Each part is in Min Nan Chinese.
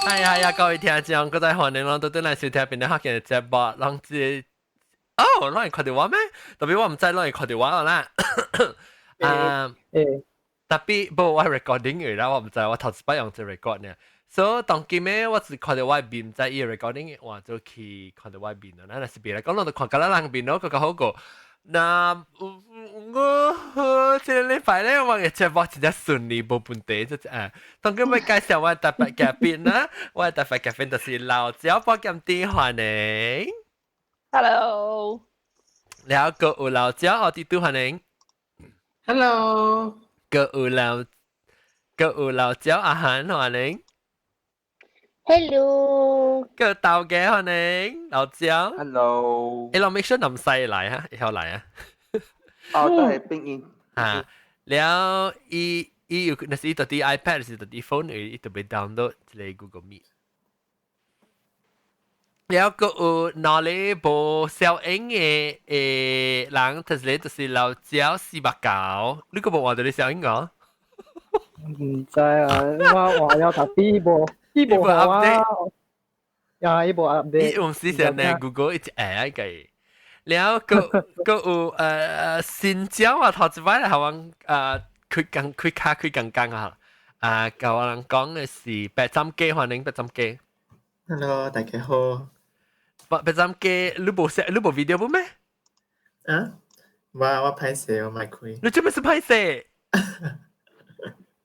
係啊啊，各位聽眾，閣再歡迎攏倒轉來收聽檳城福建的節目，攏是哦，攏會看著我咩？特別我毋知攏會看著我啦。啊，特別無我 recording 的啦，我毋知我頭一擺用這 record 呢。所以當今呢，我只看著我面，毋知伊 recording，我就去看著我面啦。若是別來講，攏就看佮咱人面咯，閣較好過。那我這個禮拜咧，我的節目真正順利，無問題，就啊。當今欲介紹我特別嘉賓啦，我特別嘉賓就是老椒寶劍店歡迎。 Hello。了閣有老椒奧迪都歡迎。 Hello。閣有老椒阿韓歡迎。 Hello。閣有豆家歡迎老椒。 Hello。欸，攏 make sure 南西來啊，會曉來啊。哦，都係拼音。啊，了伊伊有若是伊佇 iPad 是佇 phone，伊特別 download 一個 Google Meet。了閣有哪裡無小英的人，就是老椒四百九，你閣無換著你小英個？毋知啊，我換了特別無，伊無 update。呀，伊無 update。伊有時時呢，Google 一直會個。了閣有新椒啊，頭一擺來予阮開工開卡開工工啊，啊，共我人講的是白斬雞，歡迎白斬雞。 Hello，大家好。白斬雞，你無攝，你無 video 無咩？啊？我歹勢，我莫開。你做咩事歹勢？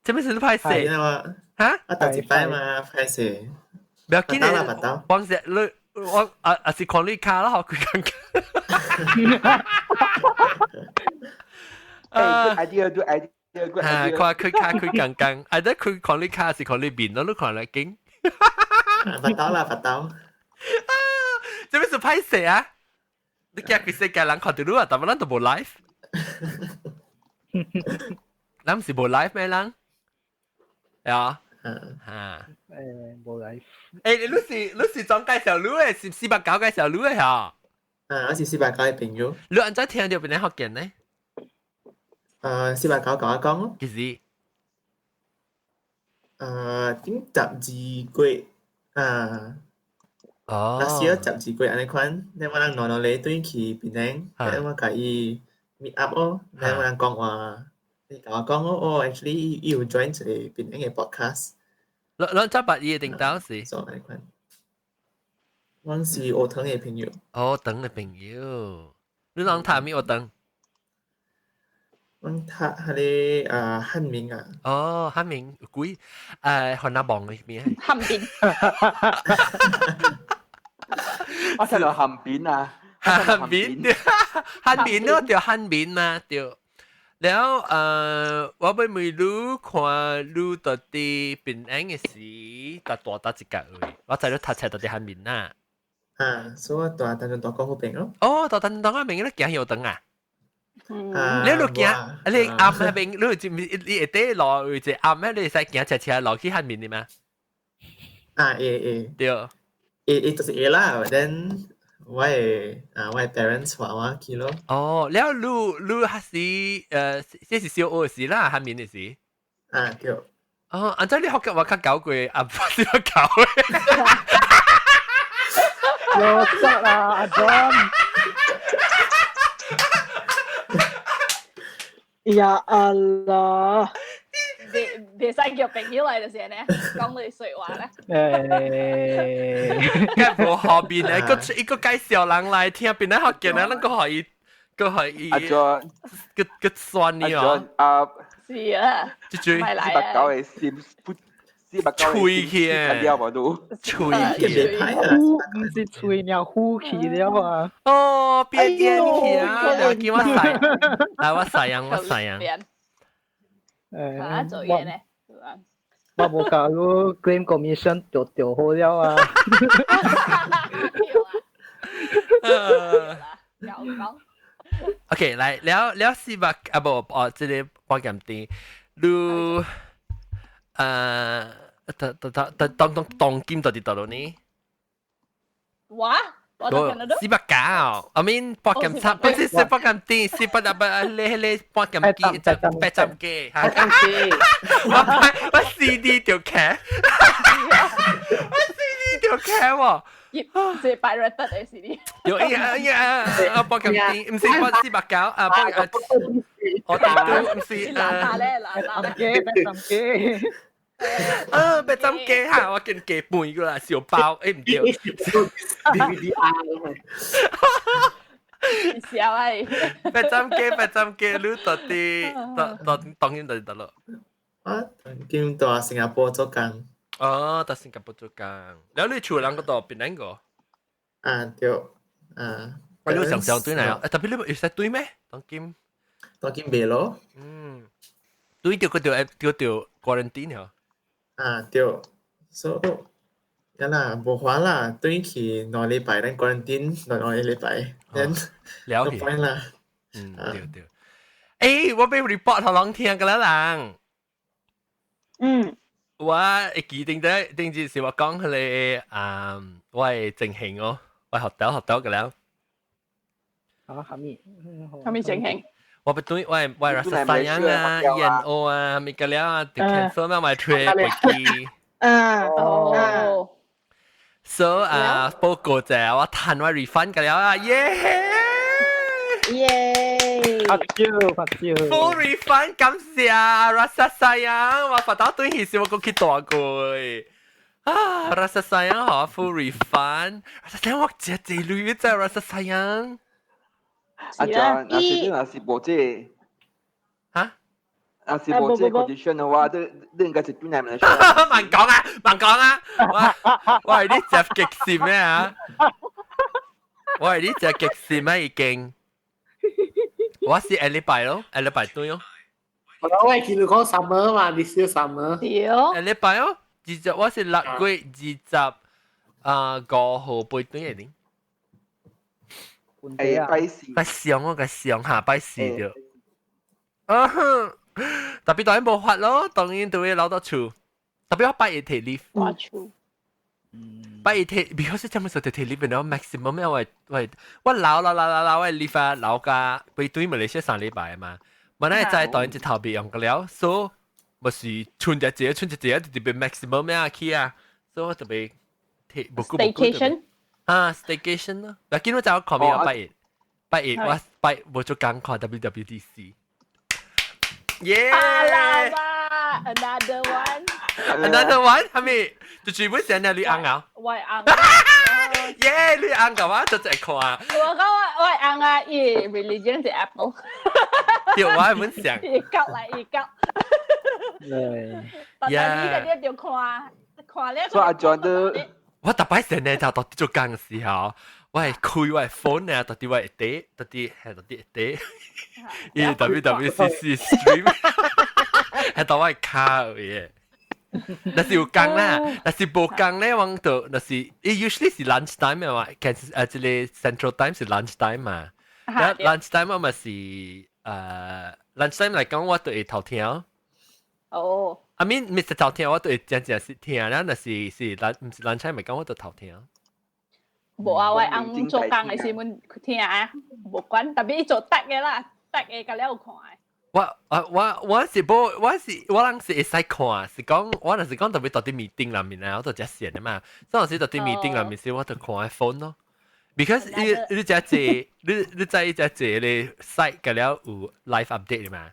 做咩事你歹勢？我哈？我頭一擺嘛，歹勢。不要緊嘞，往時你我啊啊是看你卡啦，好開工。欸，idea 對 idea good 啊，看開卡開工工，啊，得開看你卡是看你面咯，你看來緊。發刀啦，發刀。這邊是歹勢啊？你驚規世界人看著你啊，但係咱都無 live。咱毋是無 live 咩人？啊？嚇。無 live。欸，你是怎介紹你的？是489介紹你的嚇？啊，我是489的朋友。你按怎聽著檳城福建呢？四百九共我講咯。幾時？頂12月啊。哦。若是12月按呢款，咧我人兩兩禮轉去檳城，咧我共伊 meet up 哦，咧我人講話，伊共我講哦，哦，actually 伊有 join 一個檳城的 podcast。你你怎捌伊的頂當時？所按呢款。阮是學堂的朋友。學堂的朋友，你人讀啥物學堂？阮讀彼个啊漢明啊。哦，漢明有幾？番仔望的邊？漢明。我聽到漢邊啊。漢邊，漢明咯，對漢明嘛，對。了我欲問你看你佇佇檳城的時，佇蹛佗一個位？我知你讀冊佇佇漢明啊。啊，所以我蹛大眾大江彼邊咯。哦，蹛大眾大江邊，你行學堂啊？啊，你路行，你暗彼邊，你知你下底路有一個暗咩？你會使行車車落去漢明的嗎？啊，會會。對。會會就是會啦，then 我的 parents 帶我去咯。哦，了你還是這是小學時啦，漢明的時。啊，對。哦，按怎你學嘅話較搞過阿爸是較搞的。有得啊，阿 John。呀阿啦！袂使叫朋友來就是呢，講你說話咧。欸，梗無後面的，閣一個介紹人來聽，檳城福建啊，咱閣予伊，閣予伊，阿 John，閣閣酸你哦。啊，是啊，這句489的心不，489吹起啊，了無都，吹起，呼，毋是吹了，呼起了啊。哦，變變起啊！叫我洗，來我洗樣，我洗樣。啊，做嘢咧，我無共你 claim commission 就就好了啊。有講。 OK，來了了四百啊無哦，這個寶劍店，你當當當當今佇佗落呢？我 489，I mean 八點三，不是四八點點，四八八你你八點幾，就八點幾，八點幾。我 CD 條劇，我 CD 條劇喎。是 pirated 的 CD。有哎呀哎呀，啊八點點，唔是八489啊八啊，我哋都唔是啊。咧，嗱幾八點幾。啊，八點幾嚇，我見幾半個啦，小包，誒唔對。 DVD R。小哎。八點幾，八點幾，你到底到到當然就得咯。我今到新加坡做工。哦，到新加坡做工，然後你厝人嗰度檳城個？啊對，啊。我你常常對嚟啊？特別你會使對咩？當今？當今袂咯。嗯，對著嗰條叫做 quarantine 嗬。啊對，所以，呀啦，無法啦，轉去2禮拜，咱 quarantine 兩個禮拜，咱了去。啦。嗯，對對。誒，我欲 report 予人聽個啦人。我會記定得定住是我講彼个啊，我的情形哦，我學到學到個了。啊，啥物？啥物情形？我不對，我 Rasa Sayang 啊，ENO 啊，物個了啊，就 cancel 嘛，咪吹飛機。哦。 So 啊，報告者我趁我 refund 個了啊，耶！耶！拍照拍照。 Full refund 感謝 Rasa Sayang，我發到對起時我過去大過。啊，Rasa Sayang 好 full refund，Rasa Sayang 我這這鐳在 Rasa Sayang。阿 John，若是你若是無這個，嚇？若是無這個 condition 的話，你你應該是對來咪？慢講啊，慢講啊！我係你隻極線咩啊？我係你隻極線咩已經？我是下禮拜咯，下禮拜對哦。我會記你講 summer 嘛，你是 summer。對。下禮拜哦，20我是6月25號飛轉的。誒，拜四。拜上我個上下拜四對。啊哼，特別當然無法咯，當然都會留到厝。特別我拜一提 leave。掛厝。拜一提，because 這麼說就提 leave，然後 maximum 咩？我我我留留留留留我 leave 啊，留加飛轉馬來西亞3禮拜嘛。我那在當然一頭別用個了，所以咪是春節節春節節就特別 maximum 咩去啊，所以我特別提無顧無顧。啊，staycation 咯，嗱，見到就我看面我拜日，拜日我拜無做工看 WWDC。耶！ Another one。 Another one 係咪？就全部成日你翁啊？我翁。耶！你翁嘅話就只看。我講我翁啊，伊 religion 是 Apple。對，我係本想。伊夾來伊夾。對。但係你嗰啲就看看咧。所以阿 John 都。我特擺成日就到做工嘅時候，我係開我的 phone 啊，到底我會滴，到底係到底會滴，伊 WWDC stream，係到我的卡嘅。若是有工啦，若是無工咧，我就若是伊 usually 是 lunch time 嘅嘛，其實這个 Central Time 是 lunch time 嘛。lunch time 我咪是lunch time 來講，我就會偷聽。哦。 I mean，唔是偷聽，我就會真正是聽，然後若是是 lunch 唔是 lunch time 咪講，我就偷聽。無啊，我翁做工的時陣聽啊，無管，特別伊做得嘅啦，得嘅甲了有看。我啊我我是無我是我人是會使看，是講我若是講特別到佇 meeting 內面啊，我就遮閒的嘛。所以有時到佇 meeting 內面時，我就看 phone 咯。Because 你你遮坐，你你知伊遮坐咧 site 甲了有 live update 嘛？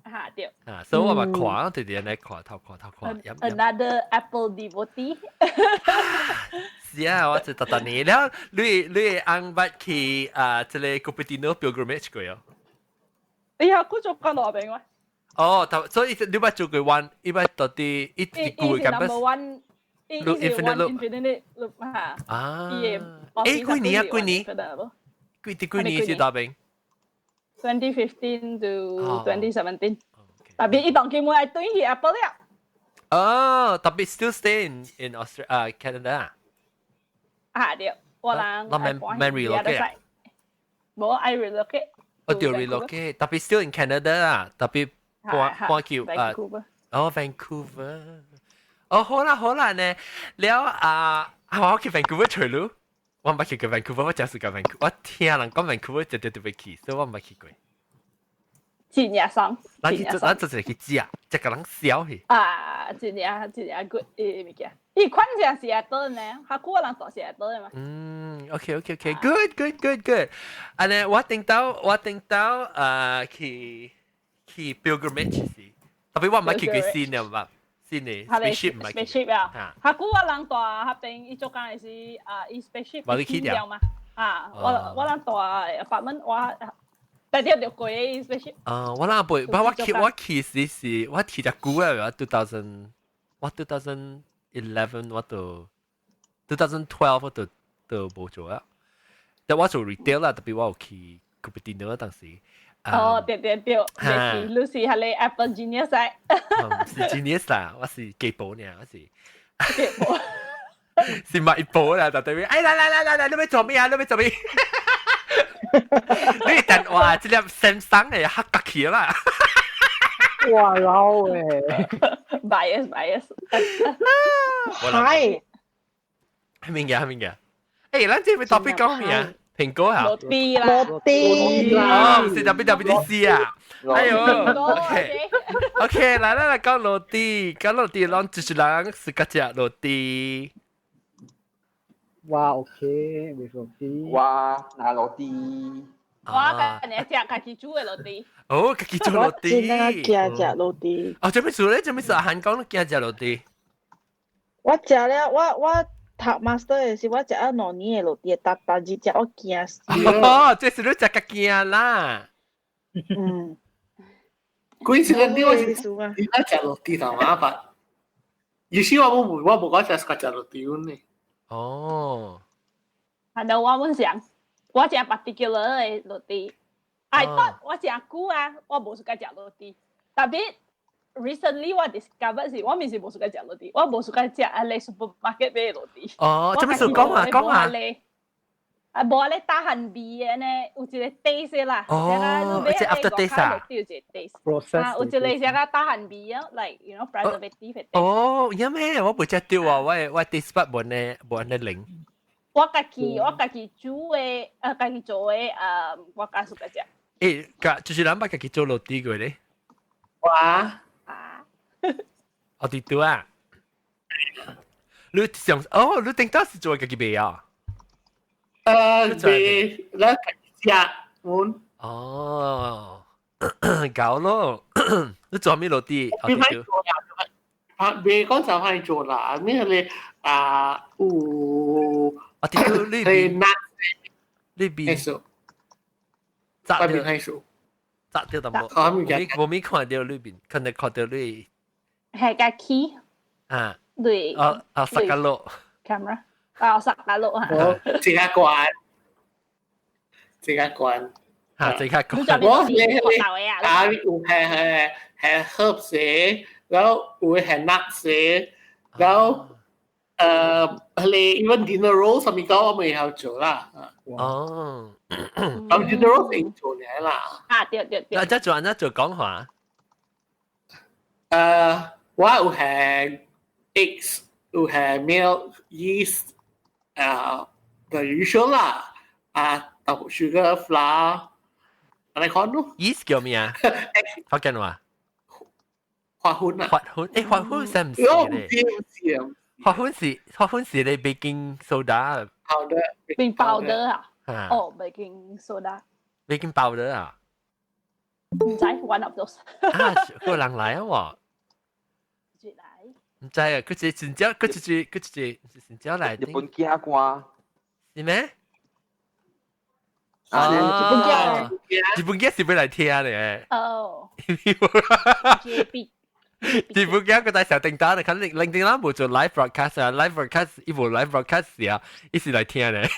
嚇對。啊，所以我嘛看，直直來看，偷看偷看。 Another Apple devotee。是啊，我就特特年了，你你翁捌去啊，這个 Cupertino pilgrimage 過哦？哎呀，佢做緊羅賓喎。哦，所以你捌做過 one，伊捌到底一一個 number one。 Loop infinite loop。 Infinite loop 嚇。啊。誒，幾年啊？幾年？幾幾年是大兵 2015 to 2017。特別伊當今會轉去 Apple 了。哦，特別 still stay in Australia 啊 Canada。啊對，我人。那免免 relocate。無愛 relocate。哦，對 relocate，特別 still in Canada 啊，特別搬搬去啊，哦 Vancouver。哦，好啦好啦呢，了啊，係我去 Vancouver 除咯。我毋捌去過 Vancouver，我就是過 Vancouver，我聽人講 Vancouver 就特別去，所以我毋捌去過。真正爽，咱去咱就是去食，食個人笑去。啊，真正真正 good 誒物件。伊款正是會倒呢，較久人大是會倒的嘛。嗯，OK，good good good good。按呢，我頂到去 pilgrimage 時，特別我毋捌去過新的嘛，新的 spaceship 毋捌去。 spaceship 啊，較久我人住彼邊，伊做工的是啊，伊 spaceship 去掉嘛。啊，我人住 apartment 我。但啲就貴 spaceship。啊，我那不，我去時是，我去只久啊，我 2011 我就 2012 我就就無做啊。但我做 retail 啦，特別我有去 Cupertino 當時。哦，對對對，是你是係你 Apple Genius 啊？唔是 Genius 啦，我是基寶呢，我是。基寶。是賣寶啦，就對面，哎來來來來來，你欲做咩啊？你欲做咩？你等哇，這粒 Samsung 的黑格起啦！哇老誒，bias bias，係係咩嘅？係咩嘅？誒，咱這邊 topic 講咩啊？蘋果啊？落地啦，落地啦，哦，是 WWDC 啊！哎呦，OK OK，來來來，講落地，講落地，攏就是人是個食落地。哇，OK，未落地。哇，拿落地。我今日食家己煮的落地。哦，家己煮落地。我真係驚食落地。哦，做咩事咧？做咩事？阿韓講驚食落地。我食了，我讀 master 的時，我食咗2年的落地，逐逐日食，我驚死。哦，這是你食較驚啦。嗯。幾時你我是你食落地就麻煩。有時我無講食食落地呢。哦。係咯，我本想，我食 particular 的落地。I thought 我食久啊，我無 suka 食落地。特別 recently 我 discover 是，我毋是無 suka 食落地，我無 suka 食啊，你 supermarket 買落地。哦，做咩事講啊講啊？啊，無咧打韓味的呢，有一個 taste 啦。哦，即 after taste 啊。有一個 taste。啊，有一個啥個打韓味啊，like preservative 的。哦，因咩？我袂食到啊，我 taste bud 無呢無按呢靈。我家己煮的，家己做的，我較 suka 食。誒，家就是咱捌家己做落地過咧。哇！啊！我哋對啊。你上哦，你頂當是做家己賣啊？賣，咱家己食，阮。哦，搞咯，你做咩落地？別歹做啦，別講就歹做啦，咩咧啊有。啊，啲都呢邊，呢邊，炸掉，炸掉淡薄，我沒看到呢邊，可能看到你。係個 key。啊。對。啊啊，十個六。 camera。啊，十個六啊。這個關，這個關。嚇，這個關。我你啊，有係 herbs，然後有係 nuts，然後。你 even dinner roll 上面講我未曉做啦。哦。咁 dinner roll 會做嘅啦。啊，對對對。那這做按做講話？我有係 eggs，有係 milk、yeast，the usual 啦，啊，sugar、flour，你看咯。 yeast 叫咩啊？福建話。花粉啊。花粉，誒，花粉是唔是我唔知唔知啊。花粉是你 baking soda。 powder。 baking powder 啊？哦，baking soda。 baking powder 啊？唔知，one of those。啊，個人來啊喎。來。唔知啊，佢是真正，佢就是真正來。日本寄歌。是咩？啊，日本寄，日本寄是欲來聽咧。哦。日本寄個大小叮當，可能零叮當無做 live broadcast 啊，live broadcast 伊無 live broadcast 時啊，伊是來聽咧。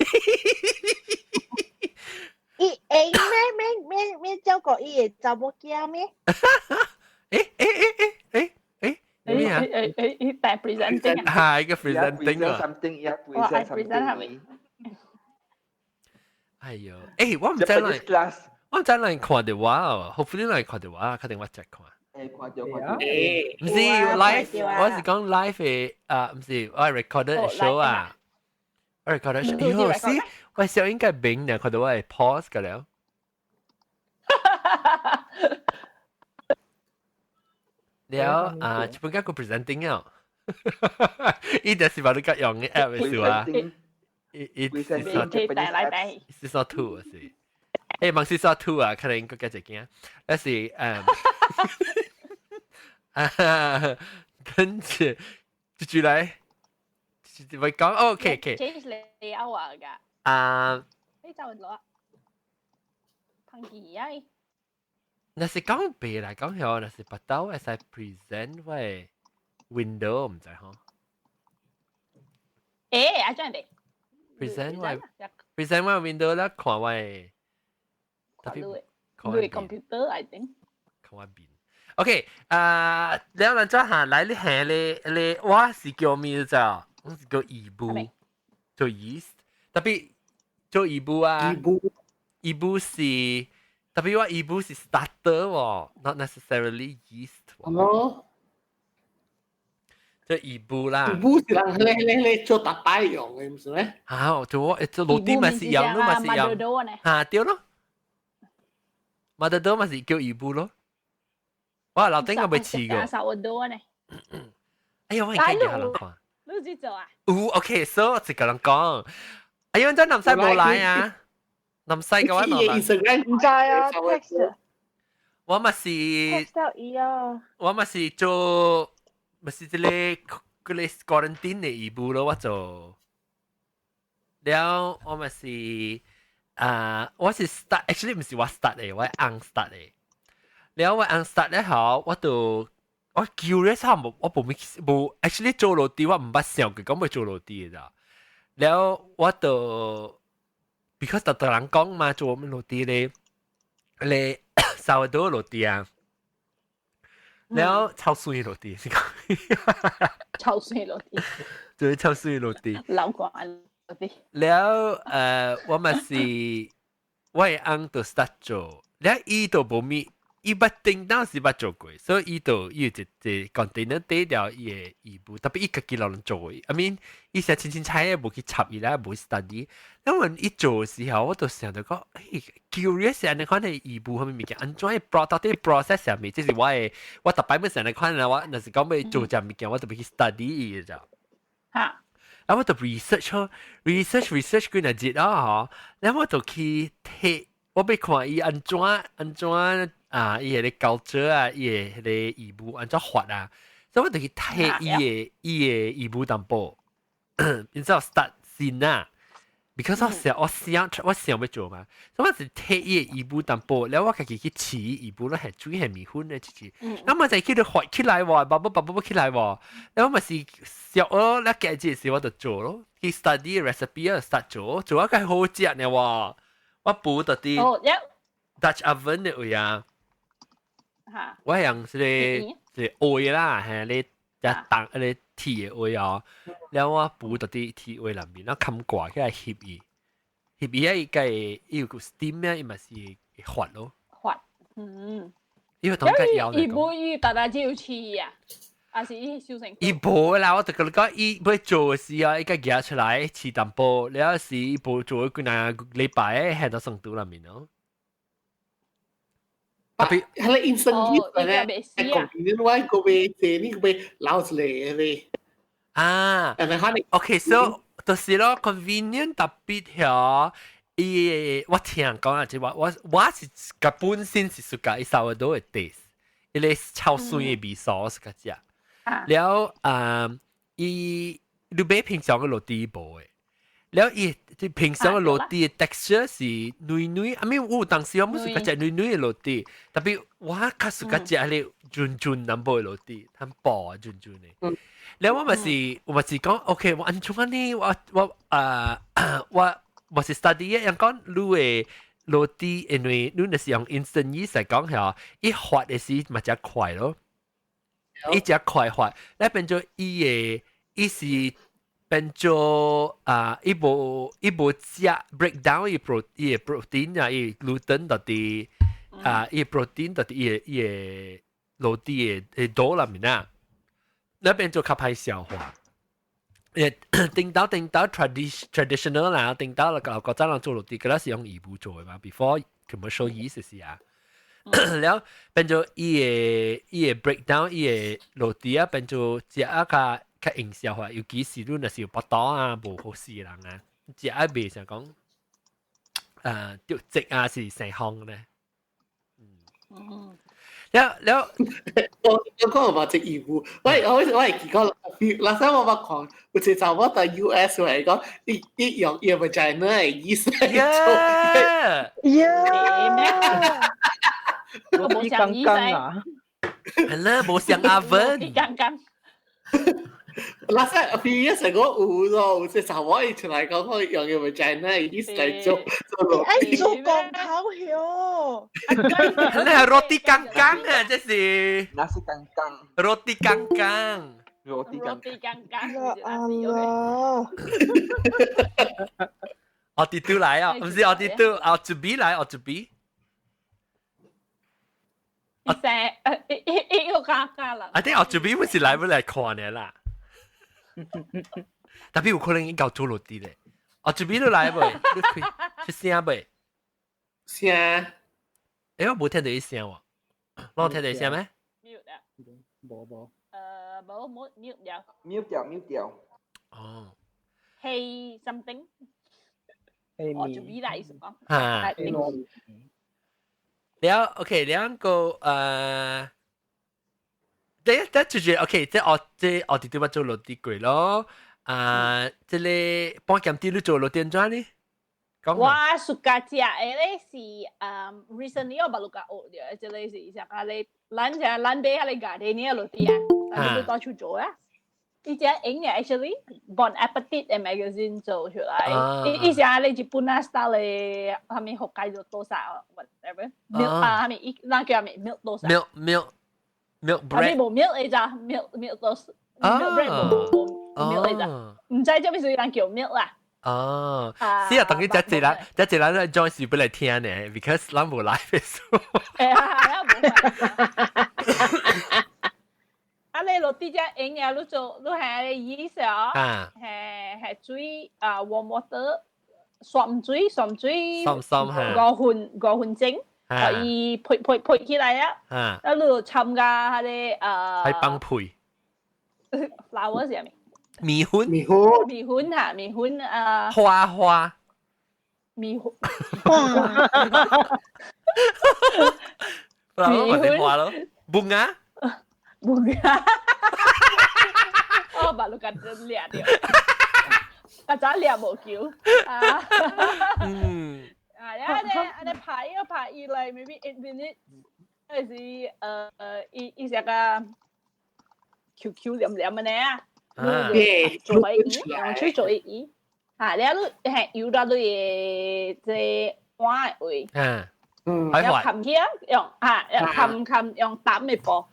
伊會咩咩咩咩照顧伊的查某囝咩？誒誒誒誒誒誒咩啊？誒誒誒，帶 presenting 啊？係一個 presenting 啊。 something，yeah，我愛 present 係咪？哎呦，誒，我毋知咱，我毋知咱看到我哦，hopefully 咱看到我，確定我再看。誒，看到看到。毋是 live，我是講 live 的啊，毋是我 recorded show 啊。我 record 咗，喲，是，我小應該明呢，看到我係 pause 㗎了。了啊，基本個 presenting 啊，伊就是話你甲用嘅 app 嘅事啊，伊伊是說是說 two 是，欸，問是說 two 啊，可能應該加一件，但是啊，跟住接住來，會講，OK OK。 change 了啊㗎。啊。你就攞，噴記啊！若是講白來講嗬，若是白刀會使 present 我 window 毋知吼。欸，阿張人 present 我 window 啦，看我特別看你 computer I think。看我面。OK，啊，了咱再下來你下咧咧，我是叫咩字？我是叫伊布，做 yeast，特別做伊布啊，伊布，伊布是。特別我伊布是 starter 喎，not necessarily yeast 喎。哦，即伊布啦。伊布是人咧咧咧做大擺用嘅，唔是咩？嚇，做我做老啲咪是用咯，咪是用。嚇，對咯。馬德多咪是叫伊布咯。我老頂我未試過。手多呢？哎呀，我應該叫人看。你知做啊？有，OK，so 一個人講。哎呀，真南西冇來啊！南西嘅話冇來。唔知啊，text。我咪是 text 到伊啊。我咪是做，咪是這個嗰個 quarantine 的義務咯，我做。了我咪是啊，我是 start，actually 唔是我 start 的，我係翁 start 的。了我翁 start 咧後，我就我 curious 下無，我無咪無，actually 做落地我毋捌想過講欲做落地的咋。了我就 because 逐逐人講嘛，做咩落地咧，咧 sourdough 落地啊，了臭水落地是講，臭水落地，就是臭水落地，老瓜落地。了我嘛是我的翁就 start 做，了伊都無咪。伊捌叮當時捌做過，所以伊就伊有一一 container 底掉伊的伊布，特別伊家己落人做的。I mean，伊成清清菜的無去插伊啦，無 study。因為伊做的時候，我就想到講，欸，curious 按呢款的伊布啥物物件，按怎 pro 到底 process 啥物？這是我的，我逐擺物成日款啊，我若是講欲做隻物件，我就欲去 study 伊就。嚇！啊，我就 research 咯，research research 幾若日啊，嗬，然後我就去睇，我欲看伊按怎按怎。啊，伊個 culture 啊，伊個彼個義務按怎發啊，所以我就去睇伊個伊個義務淡薄，然之後 start 先啊，because 我想欲做嘛，所以我是睇伊個義務淡薄，然後我家己去試義務咯，係水係麵粉咧，試試，咁我就叫佢發起來喎，bubble bubble 起來喎，然後咪是小學咧，幾日時我就做咯，去 study recipe 啊，start 做，做啊個好食呢喎，我補到啲 Dutch oven 的位啊。我用這個這個鍋啦，係你一當那個鐵的鍋哦，然後我補到啲鐵鍋內面，然後冚蓋起來翕伊，翕伊啊，伊個伊有個 steam 啊，伊嘛是會發咯。發，嗯。因為同個腰伊無伊大大只有試啊，還是伊修成？伊無啦，我就共你講，伊欲做的時候，伊個夾出來試淡薄，了時伊無做幾若個禮拜，下到成都內面咯。特別係個 instant yeast 咧，係 convenient 我個欲這你個欲撈出來咧。啊，OK，so 就是咯，convenient 特別曉，伊我聽人講啊，就話我我是個本身是 suka 伊 sourdough 的 taste，伊個臭酸的味素 suka 食。了啊，伊你買平常的落地無的。了伊平常的落地的 texture 是軟軟，I mean 有當時我毋 suka 食軟軟的落地，特別我較 suka 食彼個潤潤淡薄的落地，較薄潤潤的。了我嘛是我嘛是講，OK，我按怎按呢？我我啊我我是 study 的，人講你的落地，因為你若是用 instant yeast 來講嚇，伊發的時嘛誠快咯，伊誠快發，咧變做伊的伊是。變做啊，伊無伊無食 break down 伊 pro 伊的 protein 啊，伊 gluten 到底啊，伊 protein 到底伊的伊的落地的的 dough 內面啊，那變做較歹消化。頂到頂到 traditional 啦，頂到個國家人做 roti，嗰是用魚做的嘛，before commercial yeast 是啊。了變做伊個 breakdown 伊個 roti 啊，變做食啊較較營銷化，尤其是你若是有腹肚啊，無好勢人啊，食啊袂想講，著積啊是成項咧。嗯。了了，我講嘛，這義務，我係見過，那時我捌看，有一個查某佇 US 來講，伊伊用伊咪就係那個意思來做。 Yeah，我無像醫生啊，係啦，無像 oven。剛剛。那時 previous 我有咯，有一個查某伊出來講，我用伊咪就係那個意思來做做。愛做光頭曉。你係 roti 剛剛啊，這是。 Nasi kangkang。 Roti kangkang。 Roti kangkang。Roti kangkang。 Ya Allah。我哋都來啊，唔是我哋都，我準備來，我準備。一聲，一一個加加啦。 I think 我準備不是來不來看的啦。特別有可能應該做落啲咧。我準備都來未？你開出聲未？聲。誒，我冇聽到伊聲喎。我聽到伊聲咩？ mute 啊。無無。無冇 mute 掉。 mute 掉 mute 掉。哦。 Hey something。 Hey 我準備來是講。嚇。了，OK，兩個第一第一就是 OK，即我即我哋點樣做 roti 粿咯？啊，這個半鹹啲你做 roti 怎呢？我 suka 食的咧是recently 我捌有甲學著，這個是啥個咧？咱只咱買彼個 Gardenia roti 啊，咱你倒厝做啊。伊只影嘅 actually Bon Appetit 的 magazine 做出來，伊伊是啊，你日本啊 style 的，啥物北海道多少 whatever milk 啊，啥物伊咱叫啥物 milk 多少 milk milk milk bread，無 milk 的咋 milk milk toast，milk bread 無無 milk 的咋，毋知做咩事人叫 milk 啦。哦，是啊，等於這一人，這一人咧 join 是不來聽呢，because 咱無來嘅數。誒，係啊，無。啊，你 roti 只用啊，你做你係意思啊？係係水啊，warm water，酸水酸水，酸酸嚇，5分5分鐘，可以配配配起來啊。啊，你就摻加彼個啊。係崩配。 Flour 是啥物？麵粉。麵粉。麵粉嚇，麵粉啊。花花。麵粉。花。麵粉。花咯。Bunga。 Bunga. Oh, baru kan lihat dia. 較早掠無球。啊。啊，啊，你啊你拍伊拍伊來，maybe 8 minutes，還是伊伊隻個 Q Q 黏黏的呢啊。做伊，用嘴做伊。啊，你你係油到你的這碗的位。要冚起啊，用啊，用冚冚用膽的布。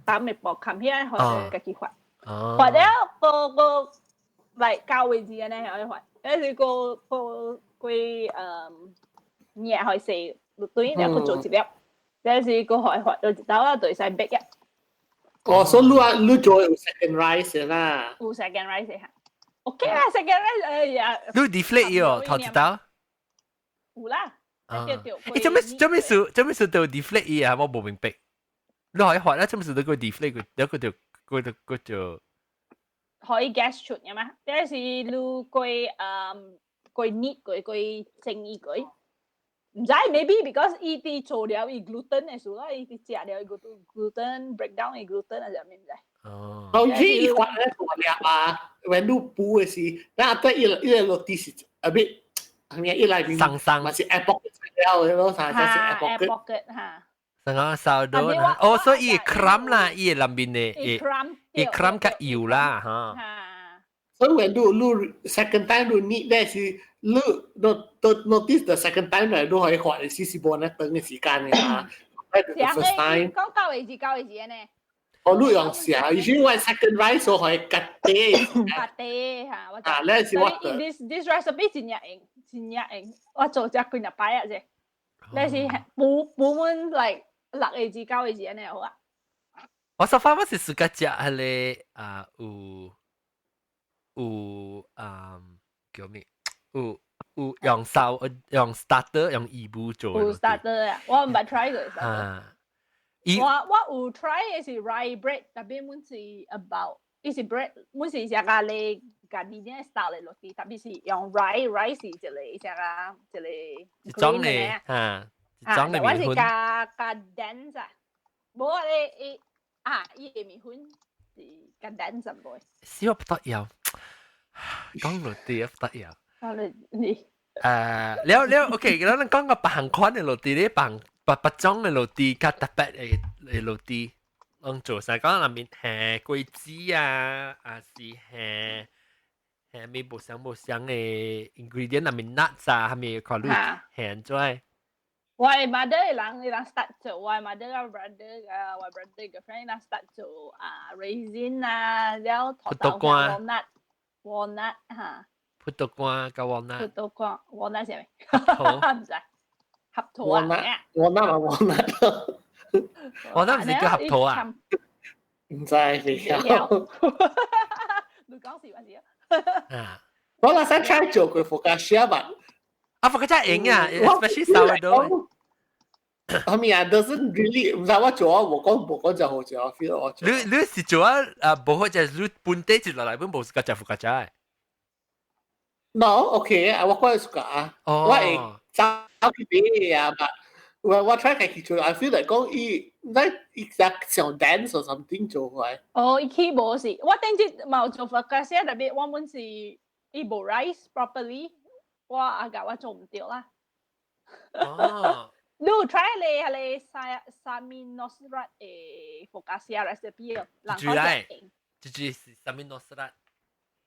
膽的布冚起來，予家己發。發了個個來到位置按呢，予發。那是個個過捏予細，對了閣做一粒，這是閣予發，就一道啊，就會使 bake 啊。哦，所以你啊，你做有 second rise 啦。有 second rise 嚇。OK 啦，second rise 哎呀。你 deflate 伊哦，頭一道。有啦。啊。欸，做咩做咩事做咩事都 deflate 伊啊？我無明白。你可以發咧，做咩事都個 deflate 佢，一個就個就個就。可以 gas 出嘅嘛？這是你過過熱過過蒸伊過。毋知 maybe because 伊佇做了伊 gluten 的事啦，伊佇食了伊 gluten break down 伊 gluten 啊，啥物毋知。哦。我知伊發咧大粒啊，when 你補的時，那對伊伊個 roti 是 a bit，係咪伊內面生生嘛是 air pocket 了的咯，啥就是 air pocket pocket 嚇。成個 sourdough 哦，所以伊 crumb 啦，伊內面的伊伊 crumb 較油啦，嚇。所以 when 你你 second time 你 knead 咧是你你 notice the second time 咧，你可以發的時是無呢長的時間嘅嘛。 first time 講九個字九個字呢？哦，你用寫，以前我 second rise 所可以割地。割地嚇，我。啊，咧是我。 This recipe 真正用，真正用，我做這幾若擺啊啫。你是補補滿 like 六個字九個字按呢好啊。我 so far 我是自家食彼個啊有。有叫咩？有用手用 starter 用魚母做。有 starter 啊，我毋捌 try 過。啊，我有 try 嘅是 rye bread，特別阮是 about，伊是 bread，阮是食咖喱家己嘅 style 嘅 roti，特別是用 rye，rye 是一個啥個一個一種嘅嚇，一種嘅麵粉。我是加 dense 啊，無啊你伊啊伊嘅麵粉是加 dense 無。死我不得了，講 roti 不得了。啊你你了了，OK，咱講個別項款嘅 roti，你別別別種嘅 roti，較特別嘅 roti，攏做啥？講內面係果子啊，還是係咩無相無相嘅 ingredient 內面 nuts 啊，係咪看你係怎？我的 mother 人伊人 start 做，我的 mother 個 brother 個我 brother 個 friend 人 start 做啊 raisin 啊，了葡萄乾 walnut walnut 嚇。葡萄乾佮 walnut。葡萄乾 walnut 是咩？桃。毋知。合桃啊？walnut 啊 walnut。 walnut 毋是叫合桃啊？毋知未曉。你講是還是啊？我那時 try 做過 focaccia 吧。啊，focaccia 用啊，especially sourdough。 I mean, I doesn't really 毋知我做啊，無講就好食，我 feel 我做。你是做啊？啊，無好食，你本地就落來本無是較食 focaccia 的。 No, okay，啊，我講係啊，我會走去買啊，but 我 try 家己做，I feel like 講伊毋知伊只像 dense or something 做出來。哦，伊起無是，我頂日嘛有做 focaccia，特別我本是伊無 rise properly，我阿甲我做毋著啦。哦。你有 try 咧係個 Sami Nosrat 的 focaccia recipe 哦？住來，就是 Sami Nosrat。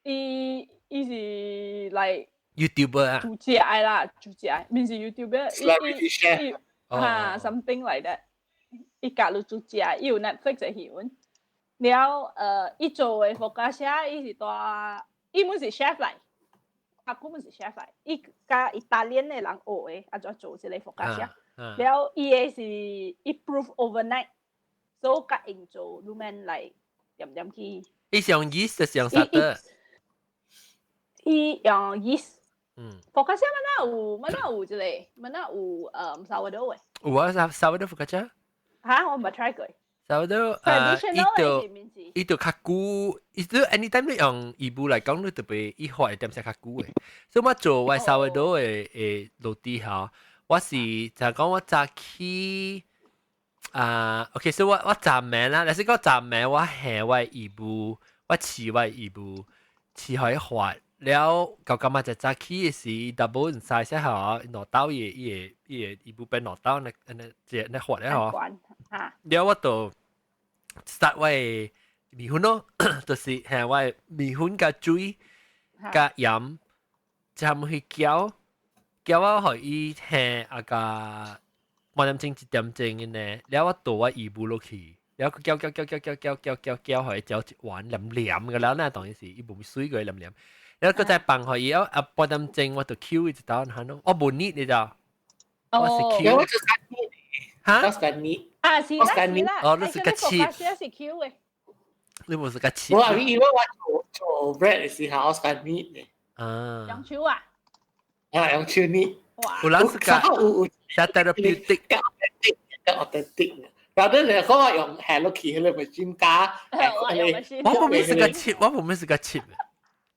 伊是 like YouTuber 啊？煮食的啦，煮食，毋是 YouTuber。 Celebrity chef。啊，something like that。伊教你煮食，伊有 Netflix 的戲份。了，伊做的 focaccia，伊是帶，伊本是 chef 來，阿姑本是 chef 來，伊佮意大利的人學的，啊怎做這個 focaccia。了，伊的是伊 proof overnight，所以較用做，你免來點點去。伊是用 yeast 是用啥的？伊用 yeast。 Focaccia 嘛哪有這個，嘛哪有sourdough 的。有啊，sourdough focaccia。嚇，我毋捌 try 過。 sourdough 伊就較久，伊就 anytime 你用魚母來講，你特別伊發會點些較久的。所以我做我 sourdough 的 roti 吼，我是就講我早起啊，OK，所以我昨暝啦，若是講昨暝我下我魚母，我試我魚母，試予伊發。了，到感覺就早起的時，double in size 吼，兩兜伊個伊母變兩兜，那那這那發咧吼。了我就 start 我的麵粉咯，就是係我的麵粉佮水佮鹽，針去攪，攪我予伊下啊個半點鐘一點鐘的呢，了我倒我魚母落去，了佢攪攪攪攪攪攪攪攪攪，予伊攪一碗黏黏嘅了，那當然是伊無水過黏黏。了佢再放予伊啊半點鐘我就抾伊一道，嚇咯，我無捏你知道？我是抾。我就是捏。嚇？我是捏。啊，是啦是啦。哦，你是較切。是抾的。你無是較切。我因為我做做 bread 的時候，我是較捏的。啊。用手啊？啊，用手捏。哇！有人是較有較 therapeutic，較 authentic，較 authentic。然後你講我用下落去，彼個 machine 加，我無咩是較切，我無咩是較切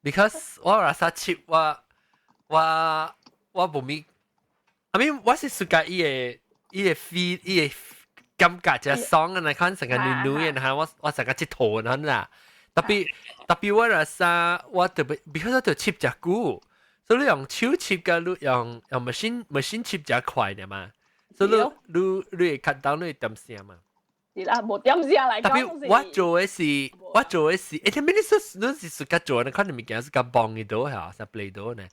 ，because 我若啥切我無咪，I mean 我是 suka 伊個 feel 伊個感覺就爽啊！看成個軟軟嘅，嚇我成個𨑨迌咁啦。特別特別我若啥我特別，because 我就切誠久，所以你用手切佮你用 machine 切誠快的嘛。所以你會 cut down 你點聲嘛？是啦，無點聲來講。特別我做的是，欸，你說你是自家做，你看你物件是較磅的多嚇，是 play 多呢？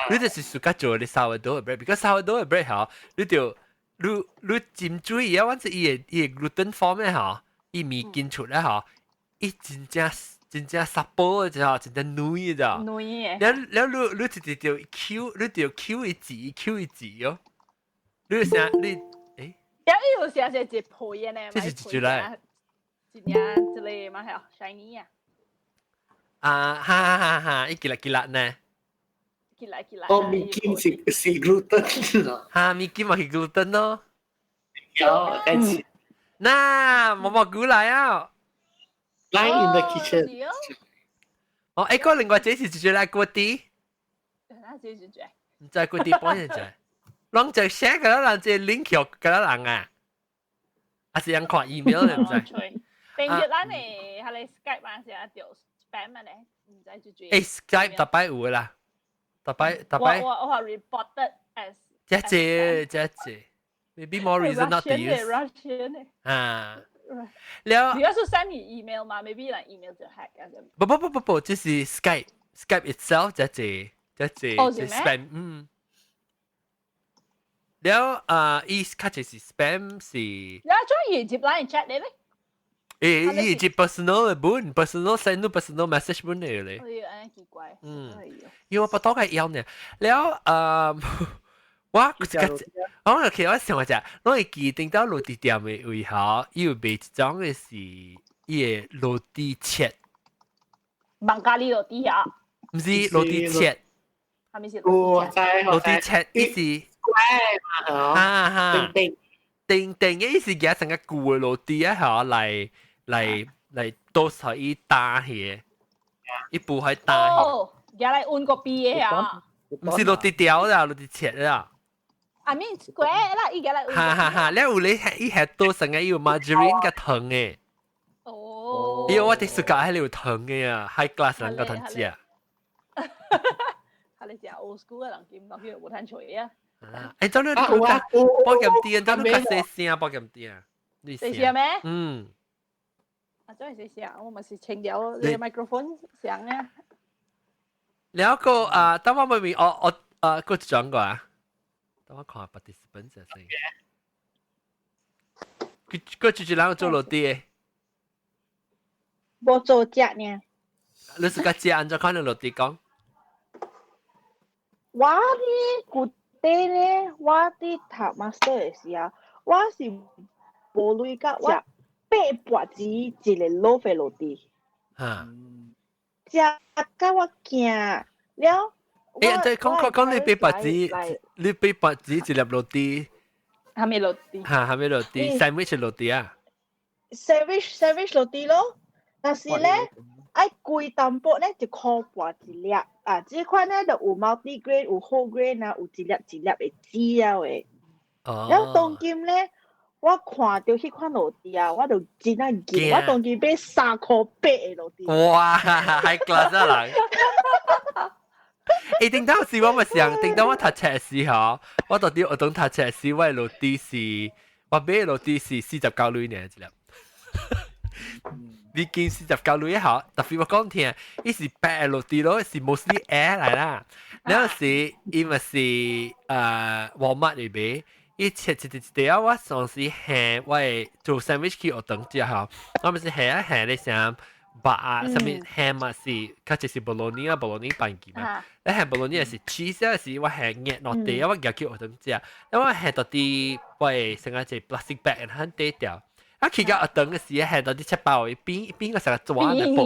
你就是自家做的 sourdough bread，because sourdough bread 嚇，你就你浸水啊，反正伊個 gluten form 的嚇，伊麵筋出來嚇，伊真正真正 supple 的啫，真正軟的啫。軟的。了了，你直直就抾，你就抾一字，抾一字哦。你啥你？誒？有伊有時是一皮的呢。這是一隻來。一領這個嘛係 shiny 啊。啊，哈哈哈，伊幾粒幾粒呢？幾粒幾粒。哦，麵筋是 gluten 咯。哈，麵筋嘛是 gluten 咯。有，開始。嗱，毛毛菇來啊！ Line in the kitchen。哦，誒，個另外這是直接來鍋底。那是直接。唔知鍋底幫人隻，攏就寫個人這 link 予個人啊，還是人看 email 你唔知。平日咱的係咧 Skype 嘛是啊，掉 spam 啊咧，唔知就誒，Skype 逐擺有啦，逐擺逐擺。我 reported as。這這這這，maybe more reason not to use。 Russian 啊。了。你要是 send 你 email 嘛，maybe 來 email 就 hack 啊。不不不不不，這是 Skype，Skype itself 這這這這 spam，嗯。了啊，伊較濟是 spam 是。你中意接來 chat 你咧？誒，伊接 personal 的本，personal send 到 personal message 本嚟咧。哎呀，奇怪。嗯。因為我不多個要呢。了啊，我我其實我想下，我會記定到滷豬店的位吼，伊有賣一種的是伊的滷豬切。孟加里滷豬啊？毋是滷豬切。係咪是？我知，滷豬切伊是。乖嘛，哈哈。定定定嘅意思，夾成個舊的滷豬啊，吼，來來來倒出伊打起，伊補喺打起。哦，夾來溫個邊的啊？毋是滷豬條啦，滷豬切啦。 I mean square 啦，伊夾來。哈哈哈！你有你伊係倒成個有 margarine 嘅糖嘅。哦。因為我哋暑假係有糖嘅啊，high class 人個糖食。係你食 old school 嘅人見到佢無通吹啊。誒，走你講保險店，走你較細聲保險店。細聲咩？嗯。啊，真係細聲，我咪是清掉你 microphone 聲啊。了個啊，等我問問我我啊，個轉過啊。等我看下 participant 先。佢佢就是人做滷豬的。無做食呢。你是個食按怎款的滷豬講？我呢舊底呢，我佇讀 master 的時候，我是無鐳甲我八百錢一個 loaf 的滷豬。哈。食甲我驚了。誒，即係講講講你八百錢，你八百錢一粒滷豬。係咪滷豬？嚇，係咪滷豬？sandwich 滷豬啊？sandwich sandwich 滷豬咯，但是咧，愛貴淡薄咧，一箍半一粒啊！這款咧就有 multi grain，有 whole grain 啊，有一粒一粒會煮了的。哦。了當今咧，我看到彼款滷豬啊，我就真啊驚，我當今買3箍8的滷豬。哇，high class 啊人！誒，頂當時我咪想，頂當我讀冊時候，我到底學堂讀冊時，我的滷豬是，我買的滷豬是49鐳呢一粒。你見49鐳好，特別我講聽，伊是白的滷豬咯，是 mostly air 來啦。แล้ว是伊咪是Walmart 裏邊，伊切一一一條，我上時下我會做 sandwich 去學堂食吼，我咪是下啊下咧啥肉啊，啥物 ham 啊是，較就是 bologna 啊 bologna 拌起嘛。你下 bologna 是 cheese 啊，是我下熱落地啊，我夾去學堂食，因為下到啲我會成個一 plastic bag 然後底掉。啊，去到學堂嘅時，下到啲切包，邊邊個成個抓嚟放。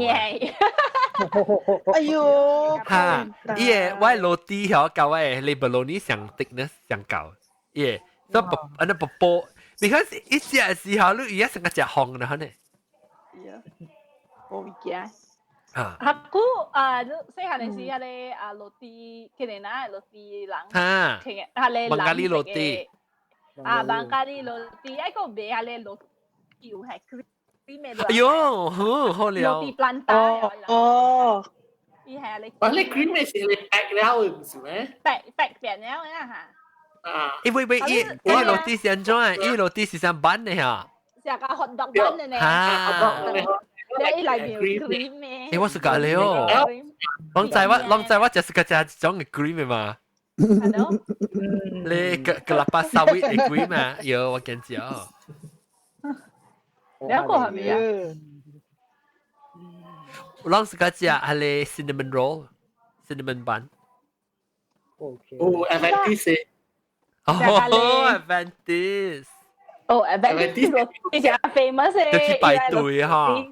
哎喲！哈，伊個我滷豬吼，佮我的 bologna 上 thickness 上夠，伊個所以薄按呢薄薄，because 一食的時候，你伊一成個食紅了呢。無物件。啊！阿姑啊，細漢的時，彼个啊滷豬，去年啊滷豬人，哈，彼个孟加里滷豬，啊，孟加里滷豬，愛閣賣彼个滷有係 cream 的。哎喲，好好了。滷豬 plantain。哦。伊係你。哇！你 cream 的是你 pack 了毋是咩？pack pack 變了啊哈。啊！欸喂喂，伊伊滷豬是按怎啊？伊滷豬是啥 bun 的哈？是個 hot dog bun 的呢。哈。你內面有 cream 的。欸，我是講你哦。攏知我，攏知我就是個食這種的 cream 的嘛。你個 kelapa sawit 的 cream 啊？有我見過。兩個係咪啊？我攏是個食係個 cinnamon roll，cinnamon bun。哦，Adventist。哦，Adventist。哦，Adventist 以前 famous 的。就去排隊哈。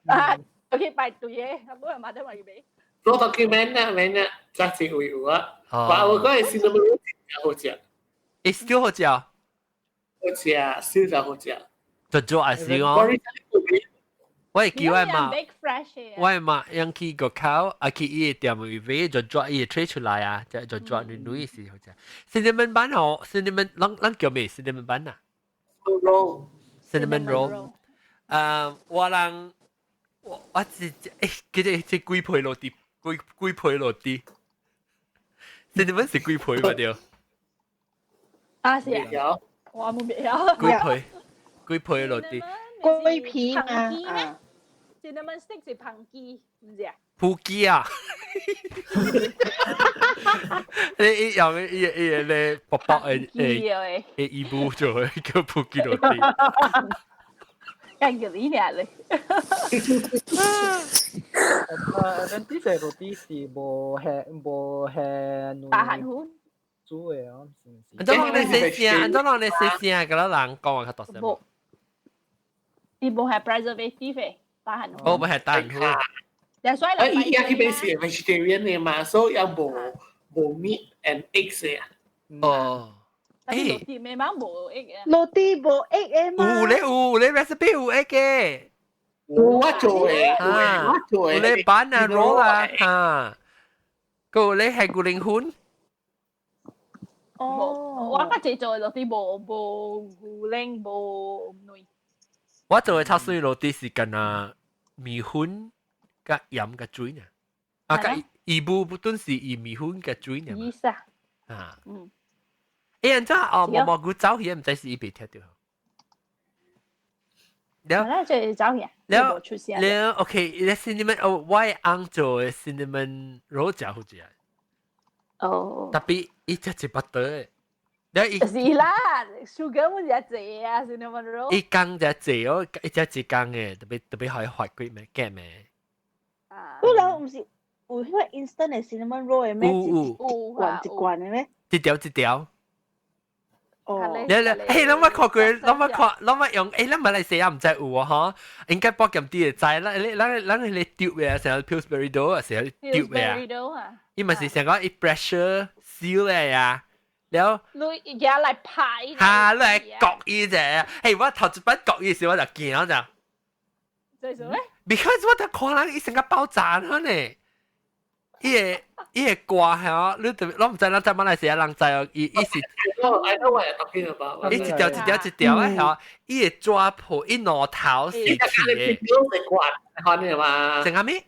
啊， OK，排隊嘅，我冇媽得話要俾。攞 document 啊，免啊，真係會有啊。但我講係 cinnamon roll 真好食。誒，still 好食。好食，still 就好食。就做還是我。我會記我媽，我媽用去個口，啊去伊個店裏買，就抓伊個吹出來啊，就就抓女女是好食。cinnamon bun 哦，cinnamon，咱咱叫咩？cinnamon bun 啊？roll， cinnamon roll。啊，我人我我是誒，記得這幾皮落地，幾幾皮落地。cinnamon 是幾皮嘛對？啊是啊，我冇未曉。幾皮？幾皮落地？龜皮嘛啊！ cinnamon stick 是香雞，唔知啊？普雞啊！你伊用伊伊咧薄薄的的的衣布做的叫普雞落地。干叫你俩咧。啊，咱啲隻 roti 是無係無係大漢粉煮的哦，是唔是？安怎人咧寫聲？安怎人咧寫聲？甲咱人講話較大聲。無，伊無係 preservative 的大漢粉。哦，無係大漢粉。但所以啊，伊也去邊是 vegetarian 的嘛，所以也無無 meat and eggs 的。哦。誒，roti 咩嘛無 egg 啊？ roti 無 egg 的嘛？有咧有咧 recipe 有 egg 嘅。我做的，我做的。有咧 bun 啊 roll 啊，哈。個咧係牛奶粉。哦，我較濟做的 roti 無無牛奶無奶。我做的炒水 roti 是干那麵粉佮鹽佮水呢。啊，佮伊無不頓是以麵粉佮水呢。意思啊？啊。嗯。欸，按怎哦，毛毛菇走去，毋知是伊袂聽著。了，了就走去。了了，OK，你 cinnamon 哦，我翁做的 cinnamon roll 食好食。哦。特別伊食一百多的。了伊是啦，sugar 冇食濟啊，cinnamon roll。一工食濟哦，伊食一工的，特別特別可以發幾咩夾咩。啊。不然毋是有彼個 instant 的 cinnamon roll 的咩？有有一罐一罐的咩？一條一條。哦，你你，誒，咱捌看過，咱捌看，咱捌用，誒，咱馬來西亞毋知有啊，嗬？應該保險啲會知，咱你咱咱迄個丟嘅，成個 Pillsbury dough 啊，成個丟嘅啊。伊嘛是成個伊 pressure seal 嘅呀，了。你而家來拍。哈，你來割伊者，嘿，我頭一擺割伊時，我就驚就。做啥咧？Because 我就看人伊成個爆炸呢，伊個伊個掛嚇，你特別，我毋知咱在馬來西亞人知哦，伊伊是。 I know what you're talking about。伊一條一條一條啊，嚇！伊個紙皮，伊兩頭是鐵的。 Pringles 的罐，看你嘛？成個咩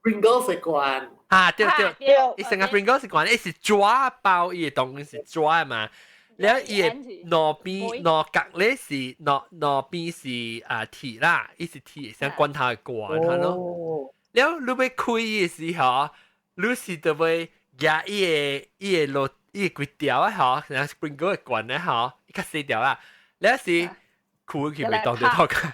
？Pringles 的罐。啊，對對，伊成個 Pringles 罐，伊是紙包，伊個東西是紙嘛。了伊個兩邊兩角咧是兩兩邊是啊鐵啦，伊是鐵，像罐頭的罐，係咯。了你欲開伊的時候，你是得欲舉伊個伊個落伊個規條啊，嗬，像 Pringles 的罐咧，嗬，伊較細條啦。了是開去袂當著頭殼，